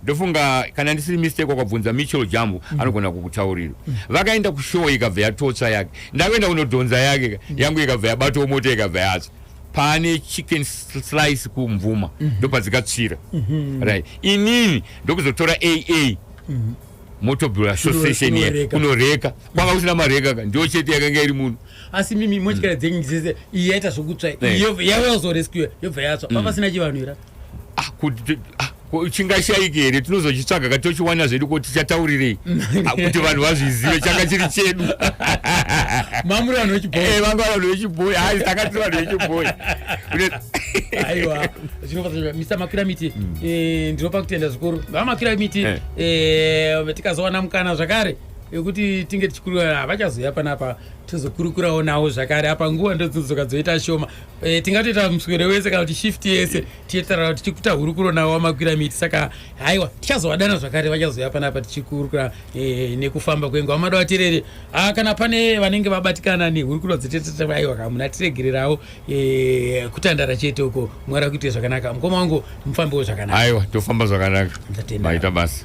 Ndofunga kana ndisiri mistake, wakabvunza Mitchell Jambo, anogona kukutaurira. Vakaenda kushow, ikabva yatotsva yake. Ndakuenda kunodhonza yake ka, yangu ikabva yabatawo moto, ikabva yatsva. Pane Chicken Slice kuMvuma, ndopadzikatsvira. Right, inini ndokuzotora AA Motorball Association ye Kunoreka. Kunoreka kwanga kusina mareka ka, ndio chete yakanga iri muno. Asi mimi motikari dzenyu dzese, iyi yaita zvokutsva, yauya kuzorescue, yobva yatsva, papasina chivanhu here? Ah, kuti ah, chingashayike here? Tinozochitsvaga ka, tochiwana zvedu. Ko tichataurirei? Ah, kuti vanhu vazvizive changa chiri chedu. Mamuri vanhu vechibhoyi. Eh, vanga vanhu vechibhoyi. Hai, saka tiri vanhu vechibhoyi. Aiwa, zvinofadza, Mr Makwiramiti. Eh, ndinopa kutenda zvikuru, vaMakwiramiti. Eh, tikazowana mukana zvakare yekuti tinge tichikurukura, havachazoya panapa, tozokurukurawo nawo zvakare. Apa nguva ndodzinodzoka dzoita shoma. Eh, tingatoita muswere wese kana kuti shift yese tichitaura, tichikuta hurukuro nawo vaMakwiramiti. Saka haiwa, tichazovadana zvakare, vachazoya panapa tichikurukura nekufamba kwenguva. Amada vateereri, ah, kana pane vanenge vabatikana nehurukuro dzetetete, aiwa kamuna tiregererawo. Eh, kutandara chete uko. Mwari akuite zvakanaka. Mukoma wangu, mufambewo zvakanaka. Aiwa, tofamba zvakanaka. Ndatenda. Maita basa.